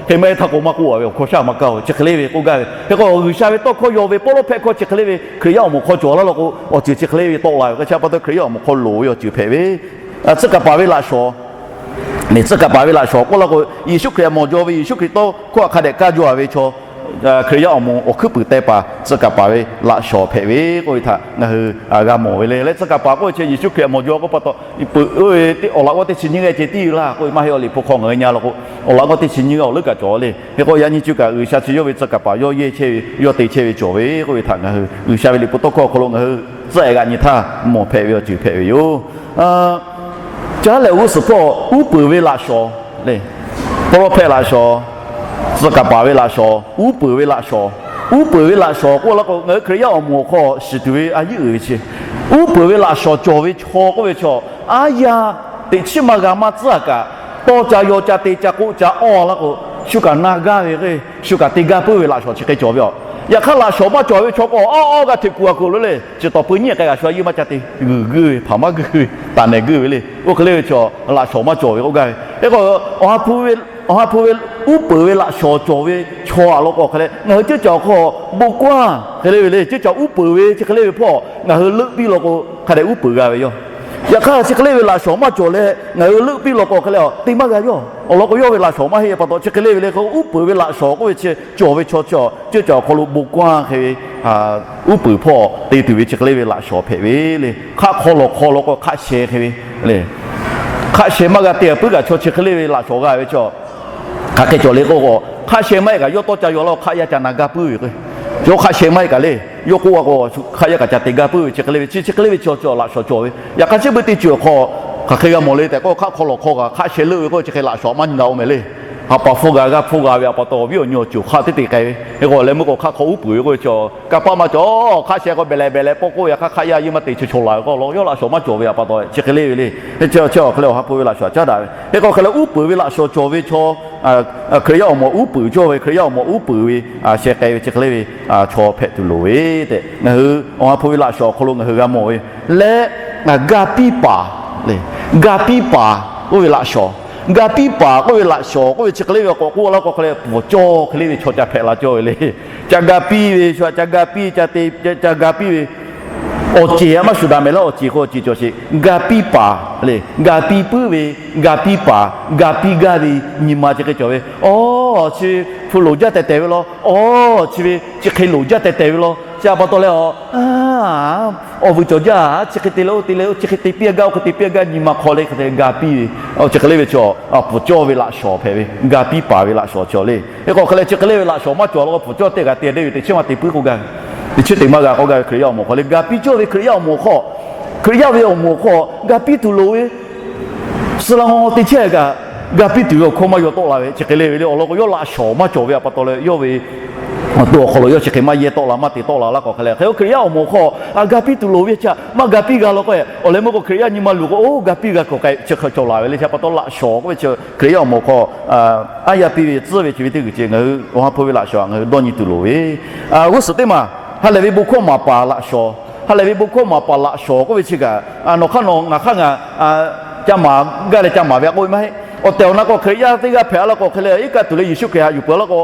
hk'e maˇ heˆ htaˇ k'o maˇ k'oˆ a ve awˬ hkawˇ shaˉ maˇ kaˇ-oˬ. Chi hk'e le ve k'oˆ gaˇ ve hk'e k'o, G'uiˬsha ve tawˇ hkawˇ yaw ve pawˇ lawˇ hpehˆ hkawˇ chi hk'e le ve Hkriꞈ yaˇ awˬ moˍ hk'aw cawˬ laˇ law k'o, awˬ ceuˬ chi hk'e le ve tawˆ la ve k'o, chi pa taw Hkriꞈ yaˇ awˬ moˍ hk'aw loˍ ve awˬ ceuˬ hpehꞈ ve tcuh kaˍ paˍ ve laꞈ shawnˍ. Tcuh kaˍ paˍ ve laꞈ shawnˍ k'oˆ laˇ k'o, Yeˍsuˆ Hkriꞈ htaꞈ mawˬ jaw ve, Yeˍsuˆ Hkriꞈ tawˇ hkawˇ htaꞈ hk'a dehꞈ kaˇ jaw ve chaw, Hkriꞈ yaˇ awˬ moˍ awˬ hkuiˉ puiˍ teh paˍ tcuh kaˍ paˍ ve laꞈ shawnˍ hpehꞈ ve k'oˆ ve htaꞈ ngaˬ hui g'a mawˬ ve le. Leh tcuh kaˍ paˍ k'oˆ ve chi Yeˍsuˆ Hkriꞈ htaꞈ mawˬ jaw k'oˆ pa taw, awˬ laꞈ g'awˇ teˇ chi nyiˇ g'aˇ ceh tiˉ laˇ k'oˆ ve maˇ heˆ. Awˬ Liꞈ hpu hk'aw ngaˬ hui nyi la k'o, awˬ laꞈ g'awˇ teˇ chi nyiˇ g'aˇ awˬ leuˉ kaꞈ cawˬ le. Hk'e k'o yaꞈ nyi cuˇ kaꞈ G'uiˬsha chi yawˇ ve tcuh kaˍ paˍ yawˇ yehˇ chehˇ ve, yawˇ te chehˇ ve cawˬ ve k'oˆ ve htaꞈ ngaˬ hui G'uiˬsha ve Liꞈ hpu tawˇ hkawˇ awˬ hk'aw lo ngaˬ hui tcuh-e g'aꞈ nyi htaˇ mawˬ hpehꞈ ve awˬ ceuˬ hpehꞈ ve yoˬ. Caˉ lehˬ g'uˇ suhˍ hpawˇ uˉ peunˍ ve laꞈ shawnˍ le. Pawˇ lawˇ hpehˆ laꞈ shawnˍ, tcuh kaˍ paˍ ve laꞈ shawnˍ, uˉ peunˍ ve laꞈ shawnˍ. Uˉ peunˍ ve laꞈ shawnˍ k'oˆ laˇ k'o, ngaˬ hui Hkriꞈ yaˇ awˬ moˍ awˬ hk'aw shiˍ tuˬ ve a yeˉ uiˍ ve chi, uˉ peunˍ ve laꞈ shawnˍ cawˬ ve chaw k'oˆ ve chaw, aˉ yaˇ teꞈ chiˉ maˇ g'a maˇ tcuhˉ a kaꞈ, tawˇ ca yaw ca te ca k'oˆ ca awˇ laˇ k'o, shu kaꞈ na gaˇ ve k'o, shu kaꞈ te gaˇ puiˉ ve laꞈ shawnˍ chi hk'e cawˬ ve a. Yaꞈ hk'aˇ laꞈ shawnˍ maˇ cawˬ ve chaw k'o, awˇ awˇ g'a hteꞈ kuˬ a kuˬ lo le, chi tawˍ peu nyiˇ k'ai g'a shu a yeˇ maˇ ca te, g'uiˬ guiˇ ve hpaˍ maˇ guiˇ ve, taˍ nehˬ guiˇ ve le. Oˇ hk'e le ve chaw laꞈ shawnˍ maˇ cawˬ ve k'oˆ gaˇ ve. Hk'e k'o, awˬ ha hpu ve uˉ peunˍ ve laꞈ shawnˍ cawˬ ve chaw a law k'o hk'e leh, ngaˬ hui ceuˇ caˬ awˬ hk'aw bon kawˇ a hk'e le ve le. Ceuˇ caˬ uˉ peunˍ ve chi hk'e le ve hpawˇ ngaˬ hui leuˆ piˇ law k'o, hk'a dehꞈ uˉ peunˍ g'a ve yoˬ. Yaꞈ hk'aˇ chi hk'e le ve laꞈ shawnˍ maˇ cawˬ leh ngaˬ hui leuˆ piˇ law k'o hk'e leh te maˇ g'a yoˬ. Awˬ lawn k'o, yawˇ ve laꞈ shawnˍ maˇ heˆ pa taw, chi hk'e le ve le k'o, uˉ peunˍ ve laꞈ shawnˍ k'oˆ ve chi cawˬ ve chaw chi, ceuˇ caˬ awˬ hk'aw lo bon kawˇ a hk'e ve uˉ peunˍ hpawˇ te tuˬ ve chi hk'e le ve laꞈ shawnˍ hpehꞈ ve le. Hk'aˆ hk'aw lawˬ hk'aw law k'o hk'aˆ sheh hk'e ve le. Hk'aˆ sheh maˇ g'a te a puiˉ kaꞈ chaw chi hk'e le ve laꞈ shawnˍ g'a ve chaw Hk'aˬ hk'e cawˬ le k'oˆ k'o, hk'aˆ sheh maˇ heˆ kaꞈ yawˇ tawˇ ca yaw laˇ k'o, hk'aˆ yaˇ ca na gaˇ puiˉ ve k'o, yawˇ hk'aˆ sheh maˇ heˆ kaꞈ le, yawˇ k'oˆ a k'o, hk'aˆ yaˇ kaꞈ ca te gaˇ puiˉ ve, chi hk'e le ve, chi chi hk'e le ve chaw chi laꞈ shawnˍ cawˬ ve. Yaꞈ hk'aˇ chi beuꞈ teˇ ceuˬ awˬ hk'aw hk'aˬ hk'e g'a mawˬ le tehꞈ k'oˆ, hk'aˆ hk'aw lawˬ hk'aw kaꞈ hk'aˆ sheh leuˆ ve k'oˆ, chi hk'e laꞈ shawnˍ maˇ nyi na oˇ meh le. Haˍ paˍ hpu g'a g'aˇ hpu g'a ve a pa taw, awˬ viˉ awˬ nyi awˬ ceuˬ hk'aˆ teˇ te k'ai ve. Hk'e k'o leh meuˇ k'o hk'aˆ hk'aw uˉ peunˍ ve k'oˆ ve chaw, kanˇ paˆ maˇ cawˬ, hk'aˆ sheh k'o behˬ leh behˬ leh pawˆ k'oˆ, yaꞈ hk'aˇ hk'aˆ yaˇ yawˇ maˇ te chaw chaw laˬ ve k'o, yawˇ laꞈ shawnˍ maˇ cawˬ ve a pa taw, chi hk'e le ve le. Hk'e chi chi awˬ hk'e leh awˬ ha hpu ve laꞈ shawnˍ caˉ daꞈ ve. Hk'e k'o hk'e leh uˉ peunˍ ve laꞈ shawnˍ cawˬ ve chaw, Hkriꞈ yaˇ awˬ moˍ uˉ peunˍ cawˬ ve, Hkriꞈ yaˇ awˬ moˍ uˉ peunˍ ve sheh k'ai ve chi hk'e le ve chaw hpehꞈ tuˬ loˍ ve tehꞈ, ngaˬ hui awˬ ha hpu ve laꞈ shawnˍ awˬ hk'aw lo ngaˬ hui g'a mawˬ ve leh, ga piˇ paˍ le. Ga piˇ paˍ k'oˆ ve laꞈ shawnˍ, ga piˇ paˍ k'oˆ ve laꞈ shawnˍ k'oˆ ve chi hk'e le ve k'awꞈ k'oˆ laˇ k'o hk'e leh, pfuhˍ cawˇ hk'e le ve chaw ca hpehꞈ la cawˇ ve le. Ca ga piˇ ve, shu ca ga piˇ, ca te, ca ga piˇ ve awˬ ceˬ a maˇ shuˍ daꞈ mehˍ laˇ, awˬ ceˬ k'o awˬ ceˬ cawˬ sheˍ. Ga piˇ paˍ le, ga piˇ puiˉ ve, ga piˇ paˍ, ga piˇ gaˇ ve nyi ma chi hk'e cawˬ ve. Awˬ, chi hpu loˍ jaˇ tehˬ tehˬ ve law. Awˬ, chi ve chi hk'e loˍ jaˇ tehˬ tehˬ ve law. Chi a pa taw leh, awˬ, awˬ vuiˬ cawˬ jaˇ, chi hk'e te leh oˇ te leh oˇ, chi hk'e te piˇ gaˇ, oˇ hk'e te piˇ gaˇ nyi ma hk'aw le hk'e te ga piˇ ve. Chi hk'e le ve chaw, pfuhˍ cawˇ ve laꞈ shawnˍ hpehꞈ ve, ga piˇ paˍ ve laꞈ shawnˍ cawˬ le. Hk'e k'o hk'e leh chi hk'e le ve laꞈ shawnˍ maˇ cawˬ law k'o, pfuhˍ cawˇ teˇ g'aˇ te deˇ ve teꞈ chiˉ maˇ te puiˉ k'oˆ gaˇ ve, teꞈ chiˉ te maˇ g'a k'oˆ gaˇ ve Hkriꞈ yaˇ awˬ moˍ hk'aw le. Ga piˇ cawˇ ve Hkriꞈ yaˇ awˬ moˍ hk'aw, Hkriꞈ yaˇ ve awˬ moˍ hk'aw ga piˇ tuˬ loˍ ve, suh la ngaw te chehˇ kaꞈ, ga piˇ tuˬ ve awˬ hkawˇ maˇ yaw tawˆ la ve chi hk'e le ve le. Awˬ lawn k'o, yawˇ laꞈ shawnˍ maˇ cawˬ ve a pa taw leh, yawˇ ve awˬ to awˬ hk'aw lo yawˇ chi hk'e maˇ yehˇ tawˆ la, maˇ te tawˆ la laˇ k'o hk'e leh, hk'e Hkriꞈ yaˇ awˬ moˍ hk'aw ga piˇ tuˬ loˍ ve chi htaꞈ maˇ ga piˇ g'a law k'o, awˬ leh meuˇ k'o Hkriꞈ yaˇ nyi ma luˬ k'o, oˇ ga piˇ g'a k'awꞈ k'ai chi hk'e cawˬ laˬ ve le. Chi pa taw laꞈ shawnˍ k'oˆ ve chi Hkriꞈ yaˇ awˬ moˍ hk'aw aˉ yaˇ piˇ ve tcuhˉ ve chi ve teˇ g'uiˬ ce ngaˬ hui awˬ ha hpu ve laꞈ shawnˍ ngaˬ hui dawˇ nyi tuˬ loˍ ve. G'uˇ suhˍ teˇ maˬ ha lehˬ ve bon hkawˇ maˍ paˍ laꞈ shawnˍ, ha lehˬ ve bon hkawˇ maˍ paˍ laꞈ shawnˍ k'oˆ ve chi kaꞈ, nawˬ hk'aˇ nawˬ ngaˬ hk'aˇ ngaˬ ca maˍ gaˇ leh ca maˍ ve a k'oˆ ve maˇ heˆ. Awˬ tehˬ awˬ na k'o Hkriꞈ yaˇ teˇ g'aˇ hpehꞈ a laˇ k'o hk'e leh, iˉ kaˆ tuˬ leh Yeˍsuˆ Hkriꞈ htaꞈ yuˬ peuˬ a laˇ k'o,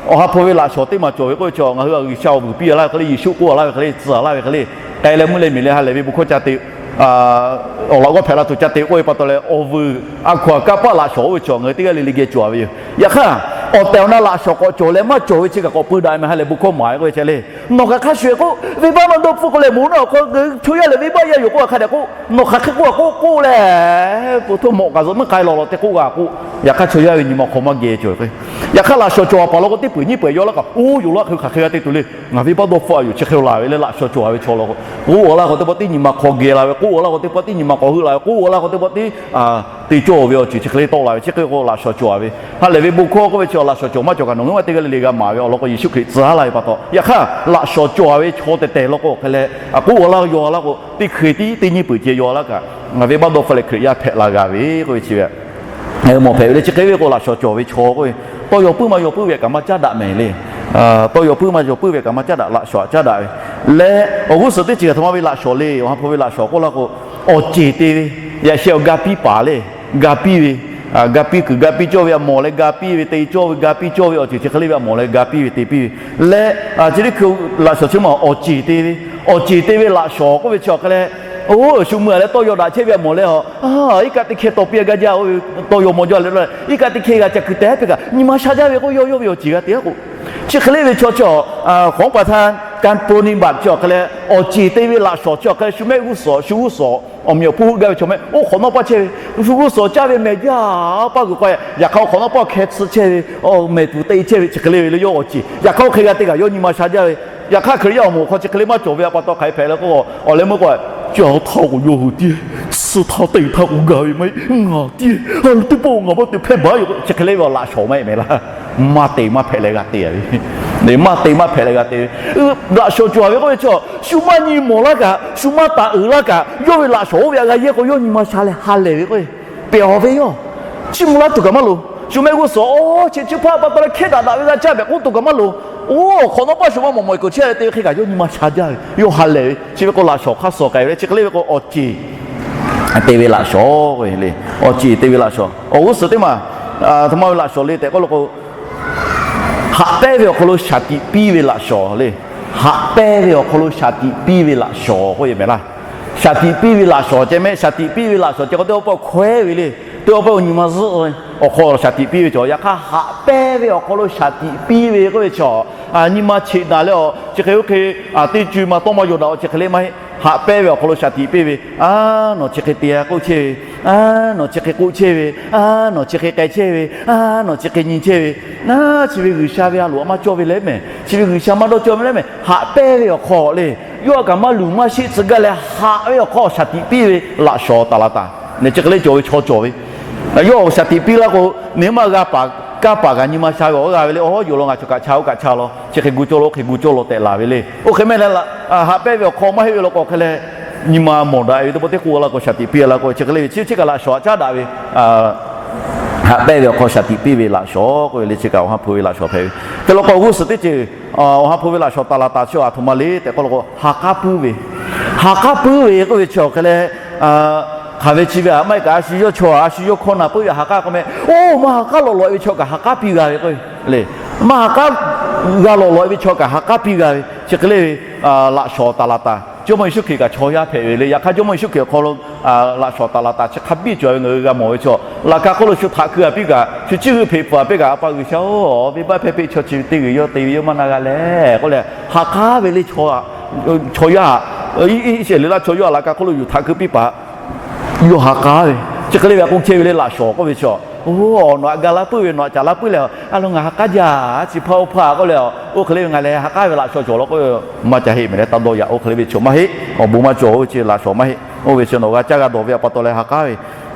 awˬ ha hpu ve laꞈ shawnˍ teˇ maˬ cawˬ ve k'oˆ ve chi ngaˬ hui G'uiˬsha awˬ vuiˬ piˇ a laˇ ve hk'e le, Yeˍsuˆ k'oˆ a laˇ ve hk'e le, tcuh a laˇ ve hk'e le, k'ai leh mvuhˇ leh miˬ leh ha lehˬ ve bon hkawˇ ca te awˬ laꞈ g'awˇ hpehꞈ la tuˬ ca te k'oˆ ve pa taw leh, awˬ vuiˬ a hkaw anˬ kanˇ paˆ laꞈ shawnˍ oˇ ve chaw ngaˬ hui teˇ g'aˇ le le geh cawˬ ve yoˬ. Yaꞈ hk'aˇ, awˬ tehˬ awˬ na laꞈ shawnˍ k'awꞈ cawˬ leh maˇ cawˬ ve chi kaꞈ k'awꞈ peu daꞈ ve meh ha lehˬ bon hkawˇ maˍ ve k'oˆ ve ceh le. Nawˬ kaꞈ hk'a shuˍ k'oˆ, venˇbaˆ maˇ dawˇ hpfuhˆ k'o leh moˍ naˆ awˬ hk'aw chaw yaˇ lehˬ venˇbaˆ yaˇ yoˬ k'oˆ a hk'a dehꞈ k'oˆ, nawˬ hk'aˬ hk'e k'oˆ a k'oˆ k'oˆ leh, po htoˇ mawꞈ k'aꞈ zuhꞈ meuˇ k'ai lawˬ lawˬ te k'oˆ g'a k'oˆ, yaꞈ hk'aˇ chaw yaˇ ve nyi ma hk'aw maˇ geh cawˬ ve. Yaꞈ hk'aˇ laꞈ shawnˍ cawˬ a paˍ law k'o, teˇ peuˬ nyiˇ peuˬ yaw laˇ kaꞈ, oˇ yoˬ laˇ hk'e hk'aˬ hk'e g'a te tuˬ le. Ngaˬ venˇbaˆ dawˇ hpfuhˆ a yoˬ chi hk'e laˬ ve leh laꞈ shawnˍ cawˬ a ve chaw law k'o, k'oˆ a laˇ k'o teˇ pawˆ tiˉ nyi ma hk'aw geh la ve, k'oˆ a laˇ k'o teˇ pawˆ tiˉ nyi ma hk'aw heuˆ la ve, k'oˆ a laˇ k'o teˇ pawˆ tiˉ te cawˇ ve awˬ ceuˬ chi hk'e le tawˆ la ve. Chi hk'e k'o laꞈ shawnˍ cawˬ a ve, ha lehˬ ve bon hkawˇ k'oˆ ve chi laꞈ shawnˍ cawˬ maˇ cawˬ kaꞈ nawˬ ngaˬ hui teˇ g'aˇ le le g'a maˍ ve awˬ lawn k'o, Yeˍsuˆ Hkriꞈ tcuh a laˇ ve pa taw. Yaꞈ hk'aˇ laꞈ shawnˍ cawˬ a ve chaw tehˬ tehˬ law k'o hk'e leh, k'oˆ a laˇ yaw a laˇ k'o, teˇ hkui tiˉ teˇ nyiˇ peuˬ ceh yaw a laˇ kaꞈ, ngaˬ venˇbaˆ dawˇ hpfuhˆ leh Hkriꞈ yaˇ hpehꞈ la g'a ve k'oˆ ve chi ve mawˬ hpehꞈ ve le. Chi hk'e ve k'o laꞈ shawnˍ cawˬ ve chaw k'oˆ ve, tawˇ yaw puiˉ maˇ yaw puiˉ ve kaꞈ maˇ caˉ daꞈ mehˍ le. Tawˇ yaw puiˉ maˇ yaw puiˉ ve kaꞈ maˇ caˉ daꞈ, laꞈ shawnˍ caˉ daꞈ ve. Leh awˬ g'uˇ suhˍ teˇ ceuˬ htaꞈ ma ve laꞈ shawnˍ le, awˬ ha hpu ve laꞈ shawnˍ k'oˆ laˇ k'o, awˬ ceˬ te ve, yaꞈ sheh awˬ ga piˇ paˍ le, ga piˇ ve, ga piˇ kuiˬ ga piˇ cawˇ ve a mawˬ leh ga piˇ ve te cawˇ ve, ga piˇ cawˇ ve awˬ ceuˬ chi hk'e le ve a mawˬ leh ga piˇ ve te piˇ ve. Leh chi teˇ hkui laꞈ shawnˍ chi ma awˬ ceˬ te ve, awˬ ceˬ te ve laꞈ shawnˍ k'oˆ ve chi awˬ hk'e leh, oˇ shu mui a leh tawˇ yaw daꞈ chehˇ ve a mawˬ leh, iˉ kaˆ teˇ hkeh taw piˇ a gaˇ jaˇ oˇ ve tawˇ yaw maw jaˇ leh, iˉ kaˆ teˇ hkeh g'a ca kuiˬ tehꞈ hpehꞈ kaꞈ nyi ma sha jaˇ ve k'o, yawˇ yawˇ ve awˬ ceˬ g'a te a k'o, chi hk'e le ve chaw chi, hk'awꞈ paˍ htaˇ kanˍ pronˍ baˆ chi awˬ hk'e leh, awˬ ceˬ te ve laꞈ shawnˍ chi awˬ hk'e leh shu mehˆ g'uˇ suhˍ shu g'uˇ suhˍ awˬ meꞈ awˬ hponˇ heuˆ gaˇ ve chaw mehˆ oˇ hk'awꞈ nawˉ paˇ chehˇ ve, shu g'uˇ suhˍ caˇ ve mehˬ jaˇ paˇ g'uiˬ k'o, yaꞈ hk'aˇ oˇ hk'awꞈ nawˉ paˇ hkeh tsuhˇ chehˇ ve, awˬ mehˬ tuˬ te chehˇ ve chi hk'e le ve le yawˇ awˬ ceˬ. Yaꞈ hk'aˇ oˇ hk'e g'a te kaꞈ yawˇ nyi ma sha jaˇ ve. Yaꞈ hk'aˇ Hkriꞈ yaˇ awˬ moˍ hk'aw chi hk'e le maˇ cawˬ ve a pa taw hk'aˬ hk'e hpehꞈ le k'o, awˬ leh meuˇ k'o, caˇ htaˇ k'o yawˇ hui tiˉ, suh htaˇ te htaˇ k'o gaˬ ve maˇ heˆ, ngaˬ tiˉ, teˇ pawˆ ngaˬ maˇ te hpehˇ baˬ yoˬ. Chi hk'e le ve laꞈ shawnˍ maˇ heˆ mehˍ laˇ. Maˇ te maˇ hpehꞈ leh g'a te ve, maˇ te maˇ hpehꞈ leh g'a te ve. Laꞈ shawnˍ cawˬ ve k'oˆ ve chi, shu maˇ nyi mawˬ laˇ kaꞈ, shu maˇ taˍ uiˍ laˇ kaꞈ, yawˇ ve laꞈ shawnˍ oˇ ve a g'a yehˇ k'o yawˇ nyi ma sha leh ha lehˬ ve k'o, pehˬ awˬ ve yawˇ chiˇ mvuh laˇ tuˬ kaꞈ maˇ loˍ. Shu mehˆ g'uˇ suhˍ awˬ chi chi hpaˇ pa taw leh hkehˉ daꞈ daꞈ ve g'a caˇ pehꞈ k'oˆ tuˬ kaꞈ maˇ loˍ. Oˇ hk'awꞈ nawˉ paˇ shu maˇ mawˬ mawˬ e kuˬ chehˇ leh te ve hk'e kaꞈ yawˇ nyi ma sha jaˇ ve, yawˇ ha lehˬ ve. Chi ve k'o laꞈ shawnˍ hk'aˇ suh k'ai ve le. Chi hk'e le ve k'o awˬ ceˬ te ve laꞈ shawnˍ, awˬ ceˬ te ve laꞈ shawnˍ. Awˬ g'uˇ suhˍ teˇ maˬ, htaꞈ ma ve laꞈ shawnˍ le tehꞈ k'oˆ law k'o, haꞈ pehnˇ ve awˬ hk'aw lo shaˍ tiꞈ piˇ ve laꞈ shawnˍ le. Haꞈ pehnˇ ve awˬ hk'aw lo shaˍ tiꞈ piˇ ve laꞈ shawnˍ k'oˆ ve mehˍ laˇ. Shaˍ tiꞈ piˇ ve laꞈ shawnˍ ceh mehˆ, shaˍ tiꞈ piˇ ve laꞈ shawnˍ ceh k'o teˇ pawˆ pawˆ hkawehˉ ve le. Teˇ pawˆ pawˆ nyi ma zuhˆ awˬ hk'aw shaˍ tiꞈ piˇ ve cawˬ. Yaꞈ hk'aˇ haꞈ pehnˇ ve awˬ hk'aw lo shaˍ tiꞈ piˇ ve k'oˆ ve chi, nyi ma cheꞈ daꞈ leh awˬ chi hk'e oˇ hk'e teˇ co ma tawˇ maˇ yaw daꞈ awˬ chi hk'e le maˇ heˆ. Haꞈ pehnˇ ve awˬ hk'aw lo shaˍ tiꞈ piˇ ve, a, nawˬ chi hk'e te a k'oˆ chehˇ ve A, nawˬ chi hk'e k'oˆ chehˇ ve, a, nawˬ chi hk'e k'ai chehˇ ve, a, nawˬ chi hk'e nyi chehˇ ve, a, chi ve G'uiˬsha ve a loˍ a maˇ cawˇ ve leh mehˬ, chi ve G'uiˬsha maˇ dawˇ cawˇ ve leh mehˬ, haꞈ pehnˇ ve awˬ hk'aw le, yawˇ a kaꞈ maˇ luˬ maˇ sheˆ tcuh gaˇ leh haꞈ ve awˬ hk'aw shaˍ tiꞈ piˇ ve laꞈ shawnˍ taˍ la taˍ. Chi hk'e le cawˬ ve chaw cawˬ ve, yawˇ shaˍ tiꞈ piˇ laˇ k'o, neˇ maˇ g'a paˍ, kanˇ paˍ kaꞈ nyi ma sha ve awˬ g'a ve le. Awˬ, yawˇ law ngaˬ chaw kaꞈ cha, oˇ kaꞈ cha law, chi hk'e gu cawˇ law, oˇ hk'e gu cawˇ law tehꞈ laˬ ve le. Oˇ hk'e mehˆ leh, haꞈ pehnˇ ve awˬ hk'aw maˇ heˆ ve law k'o hk'e leh, nyi ma mawˬ daꞈ ve teˇ pawˆ teˇ k'oˆ laˇ k'o, shaˍ tiꞈ piˇ laˇ k'o, chi hk'e le ve chi chi kaꞈ laꞈ shawnˍ aꞈ caˉ daꞈ ve, haꞈ pehnˇ ve awˬ hk'aw shaˍ tiꞈ piˇ ve laꞈ shawnˍ k'oˆ ve le. Chi kaꞈ Awˬ ha hpu ve laꞈ shawnˍ hpehꞈ ve. Hk'e law k'o g'uˇ suhˍ teˇ ceuˬ, Awˬ ha hpu ve laꞈ shawnˍ taˍ la taˍ chi a htoꞈ ma le tehꞈ k'oˆ law k'o, ha k'aˉ puiˉ ve, ha k'aˉ puiˉ ve k'oˆ ve chi awˬ hk'e leh, hk'aˬ ve chi ve aꞈ maˇ heˆ kaꞈ, a shu yawˇ chaw a shu yawˇ hkawˇ na puiˉ ve ha k'aˉ k'oˆ meh. Oˇ, maˇ ha k'aˉ lawꞈ lawꞈ ve chaw kaꞈ ha k'aˉ piˇ g'a ve k'o le. Maˇ ha k'aˉ g'a lawꞈ lawꞈ ve chaw kaꞈ ha k'aˉ piˇ g'a ve chi hk'e le ve laꞈ shawnˍ taˍ la taˍ. Jawˇmawˇ Yeˍsuˆ Hkriꞈ kaꞈ chaw yaˇ hpehꞈ ve le. Yaꞈ hk'aˇ Jawˇmawˇ Yeˍsuˆ Hkriꞈ awˬ hk'aw lo laꞈ shawnˍ taˍ la taˍ chi hk'a biˇ cawˬ ve ngaˬ hui g'a mawˬ ve chaw, laꞈ ka hk'oˆ lo shu htaꞈ hkui a piˇ kaꞈ, shu ciˇ g'euˆ hpeꞈ pfuhˍ a piˇ kaꞈ, A pa G'uiˬsha-oˬ, venˇbaˆ hpehˇ peˆ chaw chi ve teˇ g'uiˬ yawˇ te ve yawˇ maˇ na g'a leh k'oˆ leh, ha k'aˉ ve le chaw, chaw yaˇ, Iˉsaˍreˍlaˆ chaw yaˇ laꞈ ka hk'oˆ lo yuˬ htaꞈ hkui piˇ paˍ yawˇ ha k'aˉ ve, chi hk'e le ve a k'oˆ chehˇ ve le laꞈ shawnˍ k'oˆ ve chaw. Oˇ, nawˬ aꞈ ga laˇ puiˉ ve, nawˬ aꞈ caˍ laˇ puiˉ leh, a lo ngaˬ ha k'aˉ jaˇ, chi hpaˇ oˇ hpaˇ k'oˆ leh, oˇ hk'e le ve ngaˬ leh ha k'aˉ ve laꞈ shawnˍ cawˬ law k'o, maˇ ca heˆ mehˍ leh taˇ dawˇ yaꞈ. Oˇ hk'e le ve chaw maˇ heˆ. Awˬ bon maˇ cawˬ, oˇ ve chi laꞈ shawnˍ maˇ heˆ. Oˇ ve chi nawˬ g'a caˇ g'a dawˬ ve a pa taw leh ha k'aˉ ve,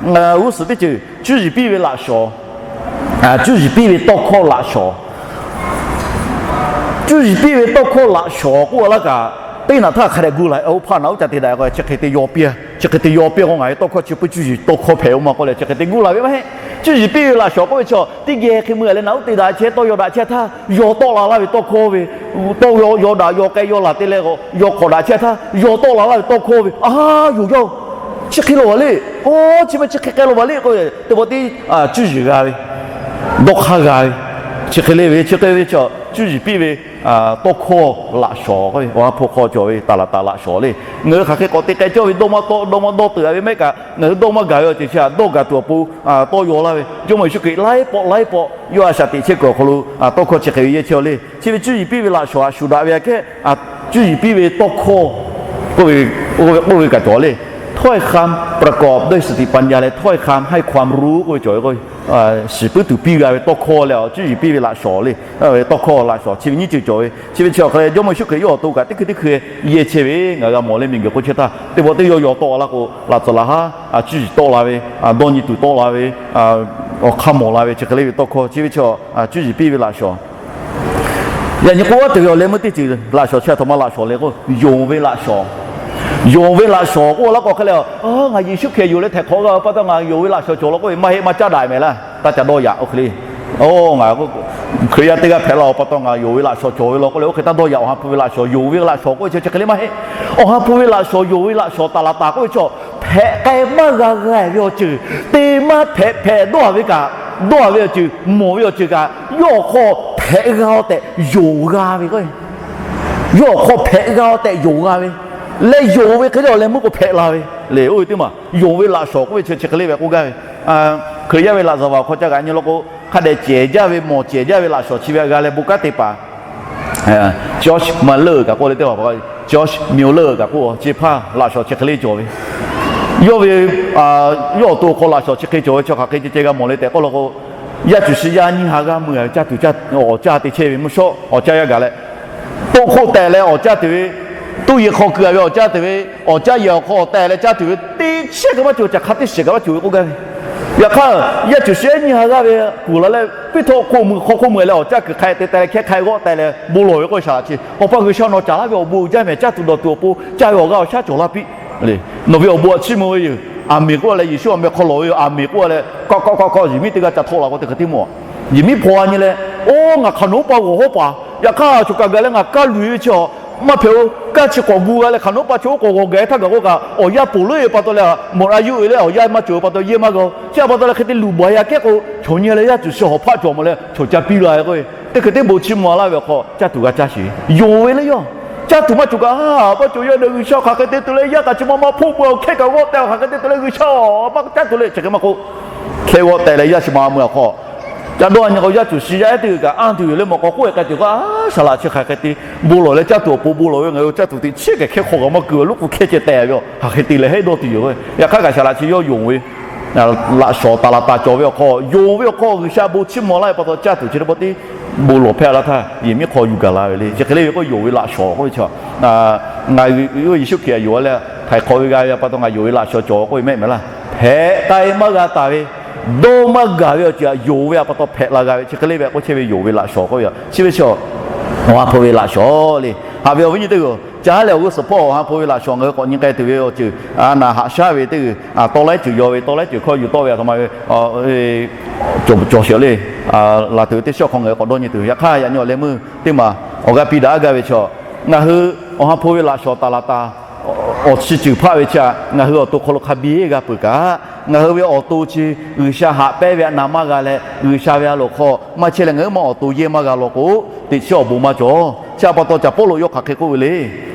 g'uˇ suhˍ teˇ ceuˬ cuˇ yiˍ piˇ ve laꞈ shawnˍ, cuˇ yiˍ piˇ ve tawˇ hkawˇ laꞈ shawnˍ. Cuˇ yiˍ piˇ ve tawˇ hkawˇ laꞈ shawnˍ k'oˆ laˇ kaꞈ, teˇ naꞈ htaˇ hk'a dehꞈ gu la, oˇ hpaˇ naꞈ uˉ ca te daꞈ k'o, chi hk'e te yaw piˇ, chi hk'e te yaw piˇ k'o, ngaˬ ve tawˇ hkawˇ chi puiˉ cuˇ yiˍ tawˇ hkawˇ hpehꞈ oˇ ma k'oˆ leh chi hk'e te gu la ve maˇ heˆ. Cuˇ yiˍ piˇ ve laꞈ shawnˍ k'oˆ ve chaw teˇ geh hk'e mui a leh naꞈ uˉ te daꞈ chehˇ, tawˇ yaw daꞈ chehˇ htaˇ, yaw tawˆ la laˇ ve tawˇ hkawˇ ve, tawˇ yaw daꞈ yaw k'ai yaw laˬ te leh, yaw hk'awꞈ daꞈ chehˇ htaˇ yaw tawˆ la laˇ ve tawˇ hkawˇ ve, a, yoˬ yaˇ-oˬ, chi hk'e lo a le. Oˇ, chi ma chi hk'e k'ai lo a le k'oˆ ve, teˇ pawˆ teˇ cuˇ yiˍ g'a ve, dawˇ hk'aˇ g'a ve, chi hk'e le ve chi hk'e ve chaw cuˇ yiˍ piˇ ve tawˇ hkawˇ laꞈ shawnˍ k'oˆ ve, Awˬ ha hpu hk'aw cawˬ ve taˍ laˍ taˍ laꞈ shawnˍ le. Ngaˬ hui hk'aˬ hk'e k'awꞈ te k'ai cawˇ ve dawˇ maˇ tawˆ, dawˇ maˇ dawˇ teuꞈ a ve maˇ heˆ kaꞈ, ngaˬ hui dawˇ maˇ gaˬ ve awˬ ceuˬ chi htaꞈ dawˇ gaˬ tuˬ awˬ pon tawˇ yaw laˇ ve, Jawˇmawˇ Yeˍsuˆ Hkriꞈ laiˉ pawˆ laiˉ pawˆ yawˇ a shaꞈ teꞈ chehˇ kuiˬ awˬ hk'aw lo tawˇ hkawˇ chi hk'e ve yehˇ chehˇ le. Chi ve cuˇ yiˍ piˇ ve laꞈ shawnˍ a shuˍ daꞈ ve aꞈ kehˉ, cuˇ yiˍ piˇ ve tawˇ hkawˇ k'oˆ ve kaꞈ cawˬ le. Htawˇ e hk'am ประกอบด้วยสติปัญญา leh ถ้อยคำให้ความรู้ k'oˆ ve cawˬ ve k'o, shiˍ puiˉ tuˬ piˇ g'a ve tawˇ hkawˇ leh cuˇ yiˍ piˇ ve laꞈ shawnˍ le. Tawˇ hkawˇ laꞈ shawnˍ chi ve nyiˇ ceuˬ cawˬ ve. Chi ve chi awˬ hk'e leh Jawˇmawˇ Yeˍsuˆ Hkriꞈ yawˇ awˬ to kaꞈ teˇ hkui teˇ hkui yehˇ chehˇ ve ngaˬ g'a mawˬ leh miˬguiˬ hk'oˆ chehˇ htaˇ, teˇ pawˆ teˇ yawˇ yaw tawˆ la k'o, laꞈ tcuhˍ laꞈ haˉ cuˇ yiˍ tawˆ la ve, dawˇ nyi tuˬ tawˆ la ve, awˬ hk'aˇ mawˬ la ve chi hk'e le ve tawˇ hkawˇ chi ve chi cuˇ yiˍ piˇ ve laꞈ shawnˍ. Yaꞈ nyi k'oˆ a tuˬ ve awˬ leh meuˇ teˇ ceuˬ laꞈ shawnˍ chi a htoꞈ ma laꞈ shawnˍ le k'o, yonˍ ve laꞈ shawnˍ. Yonˍ ve laꞈ shawnˍ k'oˆ laˇ k'o hk'e leh, ngaˬ Yeˍsuˆ Hkriꞈ yonˍ leh htaiˍ hk'awꞈ g'a ve pa taw ngaˬ yonˍ ve laꞈ shawnˍ cawˬ law k'oˆ ve maˇ heˆ, maˇ caˉ daꞈ mehˍ laˇ. Taˇ ca dawˇ yaꞈ oˇ hk'e le. Oˇ, ngaˬ Hkriꞈ yaˇ teˇ g'aˇ hpehꞈ la awˬ pa taw ngaˬ yonˍ ve laꞈ shawnˍ cawˬ ve law k'oˆ leh oˇ hk'e taˇ dawˇ yaꞈ. Awˬ ha hpu ve laꞈ shawnˍ, yonˍ ve laꞈ shawnˍ k'oˆ ve chi chi hk'e le maˇ heˆ. Awˬ ha hpu ve laꞈ shawnˍ, yonˍ ve laꞈ shawnˍ taˍ laˍ taˍ k'oˆ ve chaw, hpehꞈ k'ai maˇ g'a g'a ve awˬ ceuˬ, te maˇ hpehꞈ hpehꞈ dawˇ a ve kaꞈ, dawˇ a ve awˬ ceuˬ, mawˬ ve awˬ ceuˬ kaꞈ, yawˇ awˬ hk'aw hpehꞈ g'a-o tehꞈ yonˍ g'a ve k'o, yawˇ awˬ hk'aw hpehꞈ g'a-o tehꞈ yonˍ g'a ve, leh yonˍ ve hk'e le awˬ leh meuˇ k'o hpehꞈ la ve le. Oˇ ve teˇ maˬ yonˍ ve laꞈ shawnˍ k'oˆ ve chi chi hk'e le ve k'oˆ gaˇ ve, Hkriꞈ yaˇ ve laꞈ zaˍ vaˬ hk'aw ca g'aꞈ nyi law k'o, hk'a dehꞈ cehˬ jaˇ ve mawˬ cehˬ jaˇ ve laꞈ shawnˍ chi ve a g'a leh bon kanˉ te paˍ George Muller kaꞈ k'oˆ le teˇ hpaˍ, George Muller kaꞈ k'oˆ, chi hpaˇ laꞈ shawnˍ chi hk'e le cawˬ ve. Yawˇ ve, yawˇ awˬ to awˬ hk'aw laꞈ shawnˍ chi hk'e cawˬ ve chaw hk'aˬ hk'e ceh ceh g'a mawˬ le tehꞈ k'oˆ law k'o, yaˇ cuˬ shi yaˇ nyiˇ ha g'aˇ mui a ve caˇ tuˬ awˬ caˇ te chehˇ ve mvuhˇ shawˉ awˬ caˇ yaˇ gaˬ leh, toˆ hk'oˆ tehꞈ leh awˬ caˇ tuˬ ve, toˆ yehˬ hk'aw keu a ve awˬ caˇ tuˬ ve, awˬ caˇ yehˬ awˬ hk'aw tehꞈ leh caˇ tuˬ ve teˇ chehˇ kaꞈ maˇ cawˬ, caˬ hk'a teˇ shiˍ kaꞈ maˇ cawˬ ve k'oˆ gaˇ ve. Yaꞈ hk'aˇ, yaˇ cuˬ shi yaˇ nyiˇ ha g'aˇ ve kuˬ la leh, piˇ htawˇ hk'oˆ mui hk'aw hk'oˆ mui leh awˬ caˇ kuiˬ hk'a te teh leh hkehˉ hk'a g'awˆ teh leh bon lawˬ ve k'oˆ shaˍ laꞈ chi, Awˬ pa G'uiˬsha nawˬ caˍ laˇ ve awˬ bon uiˍ jaˇ mehˍ, caˇ tuˬ dawˬ tuˬ awˬ pon caˇ ve awˬ g'aˇ awˬ shaˉ cawˬ laˇ piˇ le. Nawˬ ve awˬ bon a chiˇ mvuh ve yoˬ. Aˍmenˍ k'oˆ leh Yeˍsuˆ awˬ meh hk'aw lawˬ ve yoˬ. Aˍmenˍ k'oˆ leh, kaˆ kaˆ kaˆ kaˆ yehˬ miˉ teˇ g'aˇ ca htawˆ la k'o teˇ hk'e tiˉ mawˬ. Yehˬ miˉ hpaw a nyi leh, oˇ, ngaˬ hk'aˬ nawˉ pa g'awˬ hawˉ paˍ, yaꞈ hk'aˇ choˬ kaˬ gaˬ leh ngaˬ kaˇ luˬ ve chi a maˇ hpehꞈ-o. Kaˇ chi k'awꞈ gu g'a leh hk'aˬ nawˉ pa chi oˇ k'awꞈ g'awˬ gaˬ htaˇ gaˬ k'oˆ kaꞈ, awˬ yanˇ ponˬ leuˉ ve pa taw leh, mawꞈ a yuˆ ve leh awˬ yanˇ maˇ cawˬ ve pa taw yehˇ maˇ g'a-o. Chi a pa taw leh hk'e te luˬ baˬ yaˇ kehˉ k'o, chaw nyi leh yaˇ cuˬ shi hawˍ hpaˆ cawˬ mawˬ leh chaw ca piˇ la ve k'o, teˇ hk'e teˇ bon chiˇ mvuh laˇ ve awˬ hk'aw caˇ tuˬ g'a caˇ sheˍ ve. Yonˍ ve le yawˇ. Caˇ tuˬ maˇ cawˬ kaꞈ, a, maˇ cawˬ yaˇ deh G'uiˬsha hk'aˬ hk'e te tuˬ leh yaˇ kaꞈ chi ma ma hpoˆ mui awˬ hkehˇ kaꞈ g'awˆ teh hk'aˬ hk'e te tuˬ leh G'uiˬsha a maˇ caˇ tuˬ le chi hk'e maˇ k'oˆ, hkehˇ g'awˆ teh leh yaˇ chi ma mui awˬ hk'aw ca dawˇ a nyi k'o, yaˇ cuˬ shi yaˇ ehˉ teˇ g'uiˬ kaꞈ anˇ tuˬ yoˬ leh mawˬ k'aw k'oˆ-e k'ai tuˬ k'o, a, saˍ laꞈ chi hk'aˬ hk'e te bon lawˬ leh caˇ tuˬ awˬ pon bon lawˬ ve, ngaˬ hui caˇ tuˬ teꞈ chiˉ kaꞈ hkehˇ hk'aw kaꞈ maˇ keu ve, loˉ k'u hkehˇ ceh teh ve, hk'aˬ hk'e te leh heˆ dawˇ tuˬ yoˬ. Yaꞈ hk'aˇ kaꞈ saˍ laꞈ chi yawˇ yonˍ ve laꞈ shawˍ taˍ laˍ taˍ cawˬ ve awˬ hk'aw, yonˍ ve awˬ hk'aw G'uiˬsha bon chiˇ mvuh laˇ ve pa taw, caˇ tuˬ chi teˇ pawˆ tiˉ bon lawˬ hpehꞈ la htaˇ, yehˬ miˉ hk'aw yuˬ gaˬ la ve le. Chi hk'e le ve k'o, yonˍ ve laꞈ shawˍ k'oˆ ve chi, ngaˬ Yeˍsuˆ Hkriꞈ htaꞈ yonˍ leh htaiˍ hk'awꞈ ve g'a ve pa taw ngaˬ yonˍ ve laꞈ shawˍ cawˬ k'oˆ ve mehˆ mehˍ laˇ. Hpehꞈ k'ai maˇ g'a taˍ ve, dawˇ maˇ gaˬ ve awˬ ceuˬ htaꞈ yonˍ ve pa taw hpehꞈ la g'a ve. Chi hk'e le ve k'o, chehˇ ve yonˍ ve laꞈ shawˍ k'oˆ ve chi ve chi, awˬ ha hpu ve laꞈ shawˍ le. Haꞈ ve awˬ viˉ nyi teˇ g'aˇ, caˇ leh awˬ g'uˇ suhˍ hpawˇ awˬ ha hpu ve laꞈ shawˍ ngaˬ hui k'awꞈ nyi k'ai tuˬ ve awˬ ceuˬ, a naˍ haꞈ shaˉ ve teˇ g'aˇ, tawˇ laiˉ ceuˬ yaw ve, tawˇ laiˉ ceuˬ hkawˇ yuˬ tawˆ ve a htoꞈ ma ve cawˬ sheˍ le. Laˬ tuˬ ve teˇ shiˉ awˬ hk'aw ngaˬ hui k'awꞈ dawˇ nyi tuˬ. Yaꞈ hk'aˇ, yaꞈ nyi awˬ leh meuˇ teˇ maˬ awˬ g'aˇ piˇ daꞈ aˉ gaˇ ve chi, ngaˬ hui awˬ ha hpu ve laꞈ shawˍ taˍ laˍ taˍ awˬ chi ceuˬ hpaˆ ve chi htaꞈ ngaˬ hui awˬ to hk'aw lo hk'a biˇ g'a peuˬ kaꞈ, ngaˬ hui ve awˬ to chi G'uiˬsha haꞈ pehnˇ ve a na maˇ g'a leh, G'uiˬsha ve a loˍ hk'aw maˇ chehˇ leh ngaˬ hui ma awˬ to yehˇ maˇ g'a law k'o, teꞈ chiˉ awˬ bon maˇ cawˬ. Chi htaꞈ pa taw Caˍ Pawˇluꞈ yawˇ hk'aˬ hk'e k'oˆ ve le.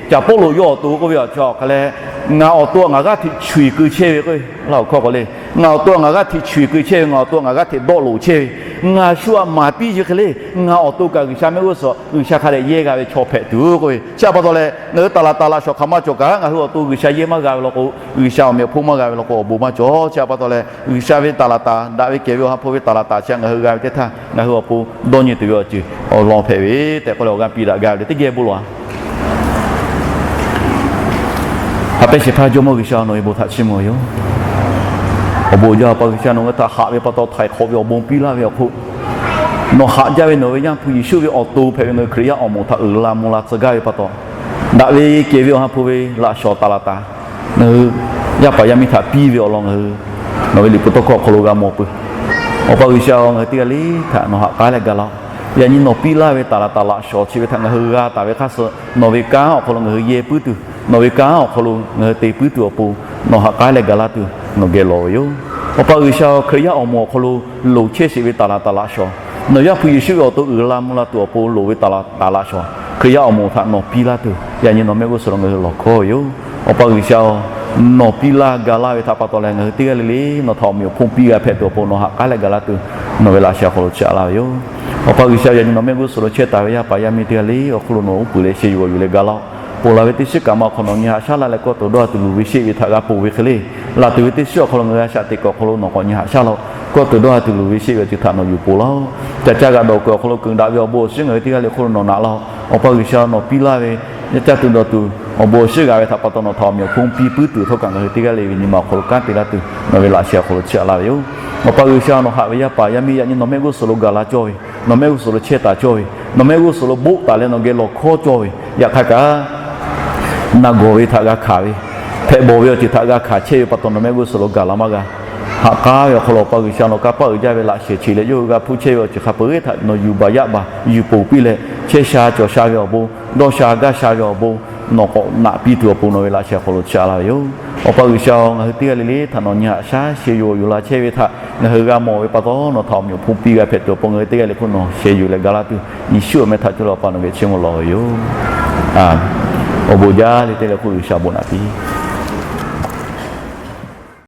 Caˍ Pawˇluꞈ yawˇ awˬ to k'oˆ ve awˬ chi hk'a leh, ngaˬ awˬ to ngaˬ g'aˇ hteꞈ chu iˬ keu chehˇ ve k'o, laˇ awˬ hkawˇ k'o le, ngaˬ awˬ to ngaˬ g'aˇ hteꞈ chu iˬ keu chehˇ ve, ngaˬ awˬ to ngaˬ g'aˇ hteꞈ dawˆ loꞈ chehˇ ve, ngaˬ shu htaꞈ maˍ piˇ chi hk'e le, ngaˬ awˬ to kaꞈ G'uiˬsha mehˆ g'uˇ suhˍ G'uiˬsha hk'a dehꞈ yehˇ g'a ve chaw hpehꞈ tuˬ k'oˆ ve. Chi htaꞈ pa taw leh, ngaˬ hui taˍ laˍ taˍ laꞈ shawˍ hk'aˬ maˇ cawˬ kaꞈ, ngaˬ hui awˬ to G'uiˬsha yehˇ maˇ g'a ve law k'o, G'uiˬsha awˬ meꞈ awˬ hponˇ maˇ g'a ve law k'o, awˬ bon maˇ cawˬ. Chi htaꞈ pa taw leh, G'uiˬsha ve taˍ laˍ taˍ daꞈ ve kehˬ ve awˬ ha hpu ve taˍ laˍ taˍ chi ngaˬ hui g'a ve teˇ htaˇ, ngaˬ hui awˬ pon dawˇ nyi tuˬ ve awˬ ceuˬ awˬ lawn hpehꞈ ve tehꞈ k'oˆ leh awˬ g'aˇ piˇ daꞈ gaˇ ve le. Teˇ geh bon lawˬ a. Ha pehˇ shehˍ hpaˇ Jawˇmawˇ G'uiˬsha, nawˬ ve bon htaꞈ chiˇ mvuh ve yoˬ. Awˬ bon jaˇ, Awˬ pa G'uiˬsha, nawˬ ngaˬ hui htaꞈ haꞈ ve pa taw htaiˍ hk'awꞈ ve awˬ bon piˇ laˇ ve awˬ hk'oˆ, nawˬ haꞈ jaˇ ve nawˬ ve Yaˇ hpu Yeˍsuˆ ve awˬ to hpehꞈ ve ngaˬ hui Hkriꞈ yaˇ awˬ moˍ htaꞈ uiˍ la mvuh la tcuh gaˇ ve pa taw, daꞈ ve kehˬ ve awˬ ha hpu ve laꞈ shawˍ taˍ laˍ taˍ ngaˬ hui yaˇ paˍ yaˇ miˇ htaꞈ piˇ ve awˬ lawn ngaˬ hui nawˬ ve liꞈ hpu tawˇ hkawˇ awˬ hk'aw lo g'a mawˬ peuˬ. Awˬ pa G'uiˬsha, ngaˬ hui teˇ g'aˇ le htaꞈ nawˬ haꞈ k'aˉ leh ga laˇ-oˆ. Yaꞈ nyi nawˬ piˇ laˇ ve taˍ laˍ taˍ laꞈ shawˍ chi ve htaꞈ ngaˬ hui g'a taˍ ve hk'aˇ suh, nawˬ ve kanˉ awˬ hk'aw lo ngaˬ hui yehˇ puiˉ tuˬ, nawˬ ve kanˉ awˬ hk'aw lo ngaˬ hui te puiˉ tuˬ awˬ pon, nawˬ haꞈ k'aˉ leh ga laˇ tuˬ nawˬ geh lawˬ ve yoˬ. Awˬ pa G'uiˬsha, Hkriꞈ yaˇ awˬ moˍ awˬ hk'aw lo loˍ chehˇ sheˍ ve taˍ laˍ taˍ laꞈ shawˍ, nawˬ Yaˇ hpu Yeˍsuˆ ve awˬ to uiˍ la mvuh la tuˬ awˬ pon loˍ ve taˍ laˍ taˍ laꞈ shawˍ, Hkriꞈ yaˇ awˬ moˍ htaꞈ nawˬ piˇ laˇ tuˬ, yaꞈ nyi nawˬ mehˆ g'uˇ suhˍ lo ngaˬ hui lawˬ hkawˇ ve yoˬ. Awˬ pa G'uiˬsha-oˬ, nawˬ piˇ laˇ ga laˇ ve htaꞈ pa taw leh ngaˬ hui teˇ g'aˇ le le nawˬ htaꞈ awˬ meꞈ awˬ hponˇ piˇ g'a hpehꞈ tuˬ awˬ pon nawˬ haꞈ k'aˉ leh ga laˇ tuˬ, nawˬ ve laꞈ sheh awˬ hk'aw lo chiˇ aꞈ laˇ ve yoˬ. Awˬ pa G'uiˬsha, yaꞈ nyi nawˬ mehˆ g'uˇ suhˍ lo chehˇ taˍ ve yaˇ paˍ yaˇ miˇ teˇ g'aˇ le awˬ hk'aw lo nawˬ uˉ peunˍ leh sheh yuˬ g'awˬ yuˬ leh ga laˇ-oˆ. Ponˬ laˬ ve teˇ shiˉ kaꞈ ma awˬ hk'aw nawˬ nyi haꞈ shaˉ laˇ leh kawˇ tuˬ dawˇ ha tuˬ luˬ ve sheˆ ve htaꞈ g'a ponˬ ve hk'e le, laˬ tuˬ ve teˇ shiˉ awˬ hk'aw lo ngaˬ hui a shaꞈ teꞈ kuiˬ awˬ hk'aw lo nawˬ k'awꞈ nyi haꞈ shaˉ laˇ-oˆ. Kawˇ tuˬ dawˇ ha tuˬ luˬ ve sheˆ ve awˬ ceuˬ htaꞈ nawˬ yuˬ ponˬ laˇ-oˆ. Caˬ caˇ g'aꞈ dawˬ kuiˬ awˬ hk'aw lo keunˍ daꞈ ve awˬ bon awˬ shiˉ ngaˬ hui teˇ g'aˇ le hk'oˆ lo nawˬ naꞈ laˇ-oˆ. Awˬ pa G'uiˬsha, nawˬ piˇ laˇ ve yaˇ caˇ tuˬ dawˬ tuˬ awˬ bon awˬ shiˉ g'a ve htaꞈ pa taw nawˬ htaꞈ awˬ meꞈ awˬ hponˇ piˇ puiˉ tuˬ htawˇ kaꞈ ngaˬ hui teˇ g'aˇ le ve nyi ma awˬ hk'aw lo kanˉ te laˇ tuˬ nawˬ ve laꞈ sheh awˬ hk'aw lo chiˇ aꞈ laˇ ve yoˬ. Awˬ pa G'uiˬsha, nawˬ haꞈ ve yaˇ paˍ yaˇ miˇ yaꞈ nyi nawˬ mehˆ g'uˇ suhˍ lo gaˬ la cawˇ ve, nawˬ mehˆ g'uˇ suhˍ lo chehˇ taˍ cawˇ ve, nawˬ mehˆ g'uˇ suhˍ lo boˆ taˍ leh nawˬ geh lawˬ hkawˇ cawˇ ve, yaꞈ hk'aˇ kaꞈ na gawˬ ve htaꞈ g'a hkanˍ ve, hpehꞈ bawˬ ve awˬ ceuˬ htaꞈ g'a hkanˍ chehˇ ve pa taw nawˬ mehˆ g'uˇ suhˍ lo gaˬ la maˇ g'a. Haꞈ k'aˉ ve awˬ hk'aw lo Awˬ pa G'uiˬsha nawˬ kanˇ paˆ uiˍ jaˇ ve laꞈ shehˍ chi leh yawˇ hui g'a hpuˇ chehˇ ve awˬ ceuˬ hk'a peu-eˬ htaꞈ nawˬ yuˬ baˬ yaˇ baˬ yuˬ ponˬ piˇ leh, chehˇ sha cawˬ sha ve awˬ bon, dawˇ sha gaˇ sha ve awˬ bon, nawˬ k'awꞈ naꞈ piˇ tuˬ awˬ pon nawˬ ve laꞈ sheh awˬ hk'aw lo chiˇ aꞈ laˇ ve yoˬ. Awˬ pa G'uiˬsha-oˬ, ngaˬ hui teˇ g'aˇ le le htaꞈ nawˬ nyi haꞈ shaˉ sheh yuˬ awˬ yuˬ la chehˇ ve htaꞈ ngaˬ hui g'a mawˬ ve pa taw nawˬ htaꞈ awˬ meꞈ awˬ hponˇ piˇ g'a hpehꞈ tuˬ awˬ pon ngaˬ hui teˇ g'aˇ le hk'oˆ nawˬ sheh yuˬ leh ga laˇ tuˬ, Yeˍsuˆ awˬ meh htaꞈ cuˇ leh Awˬ pa nawˬ geh chiˇ mvuh lawˬ ve yoˬ. Awˬ bon jaˇ le teˇ le hk'oˆ G'uiˬsha bon naꞈ piˇ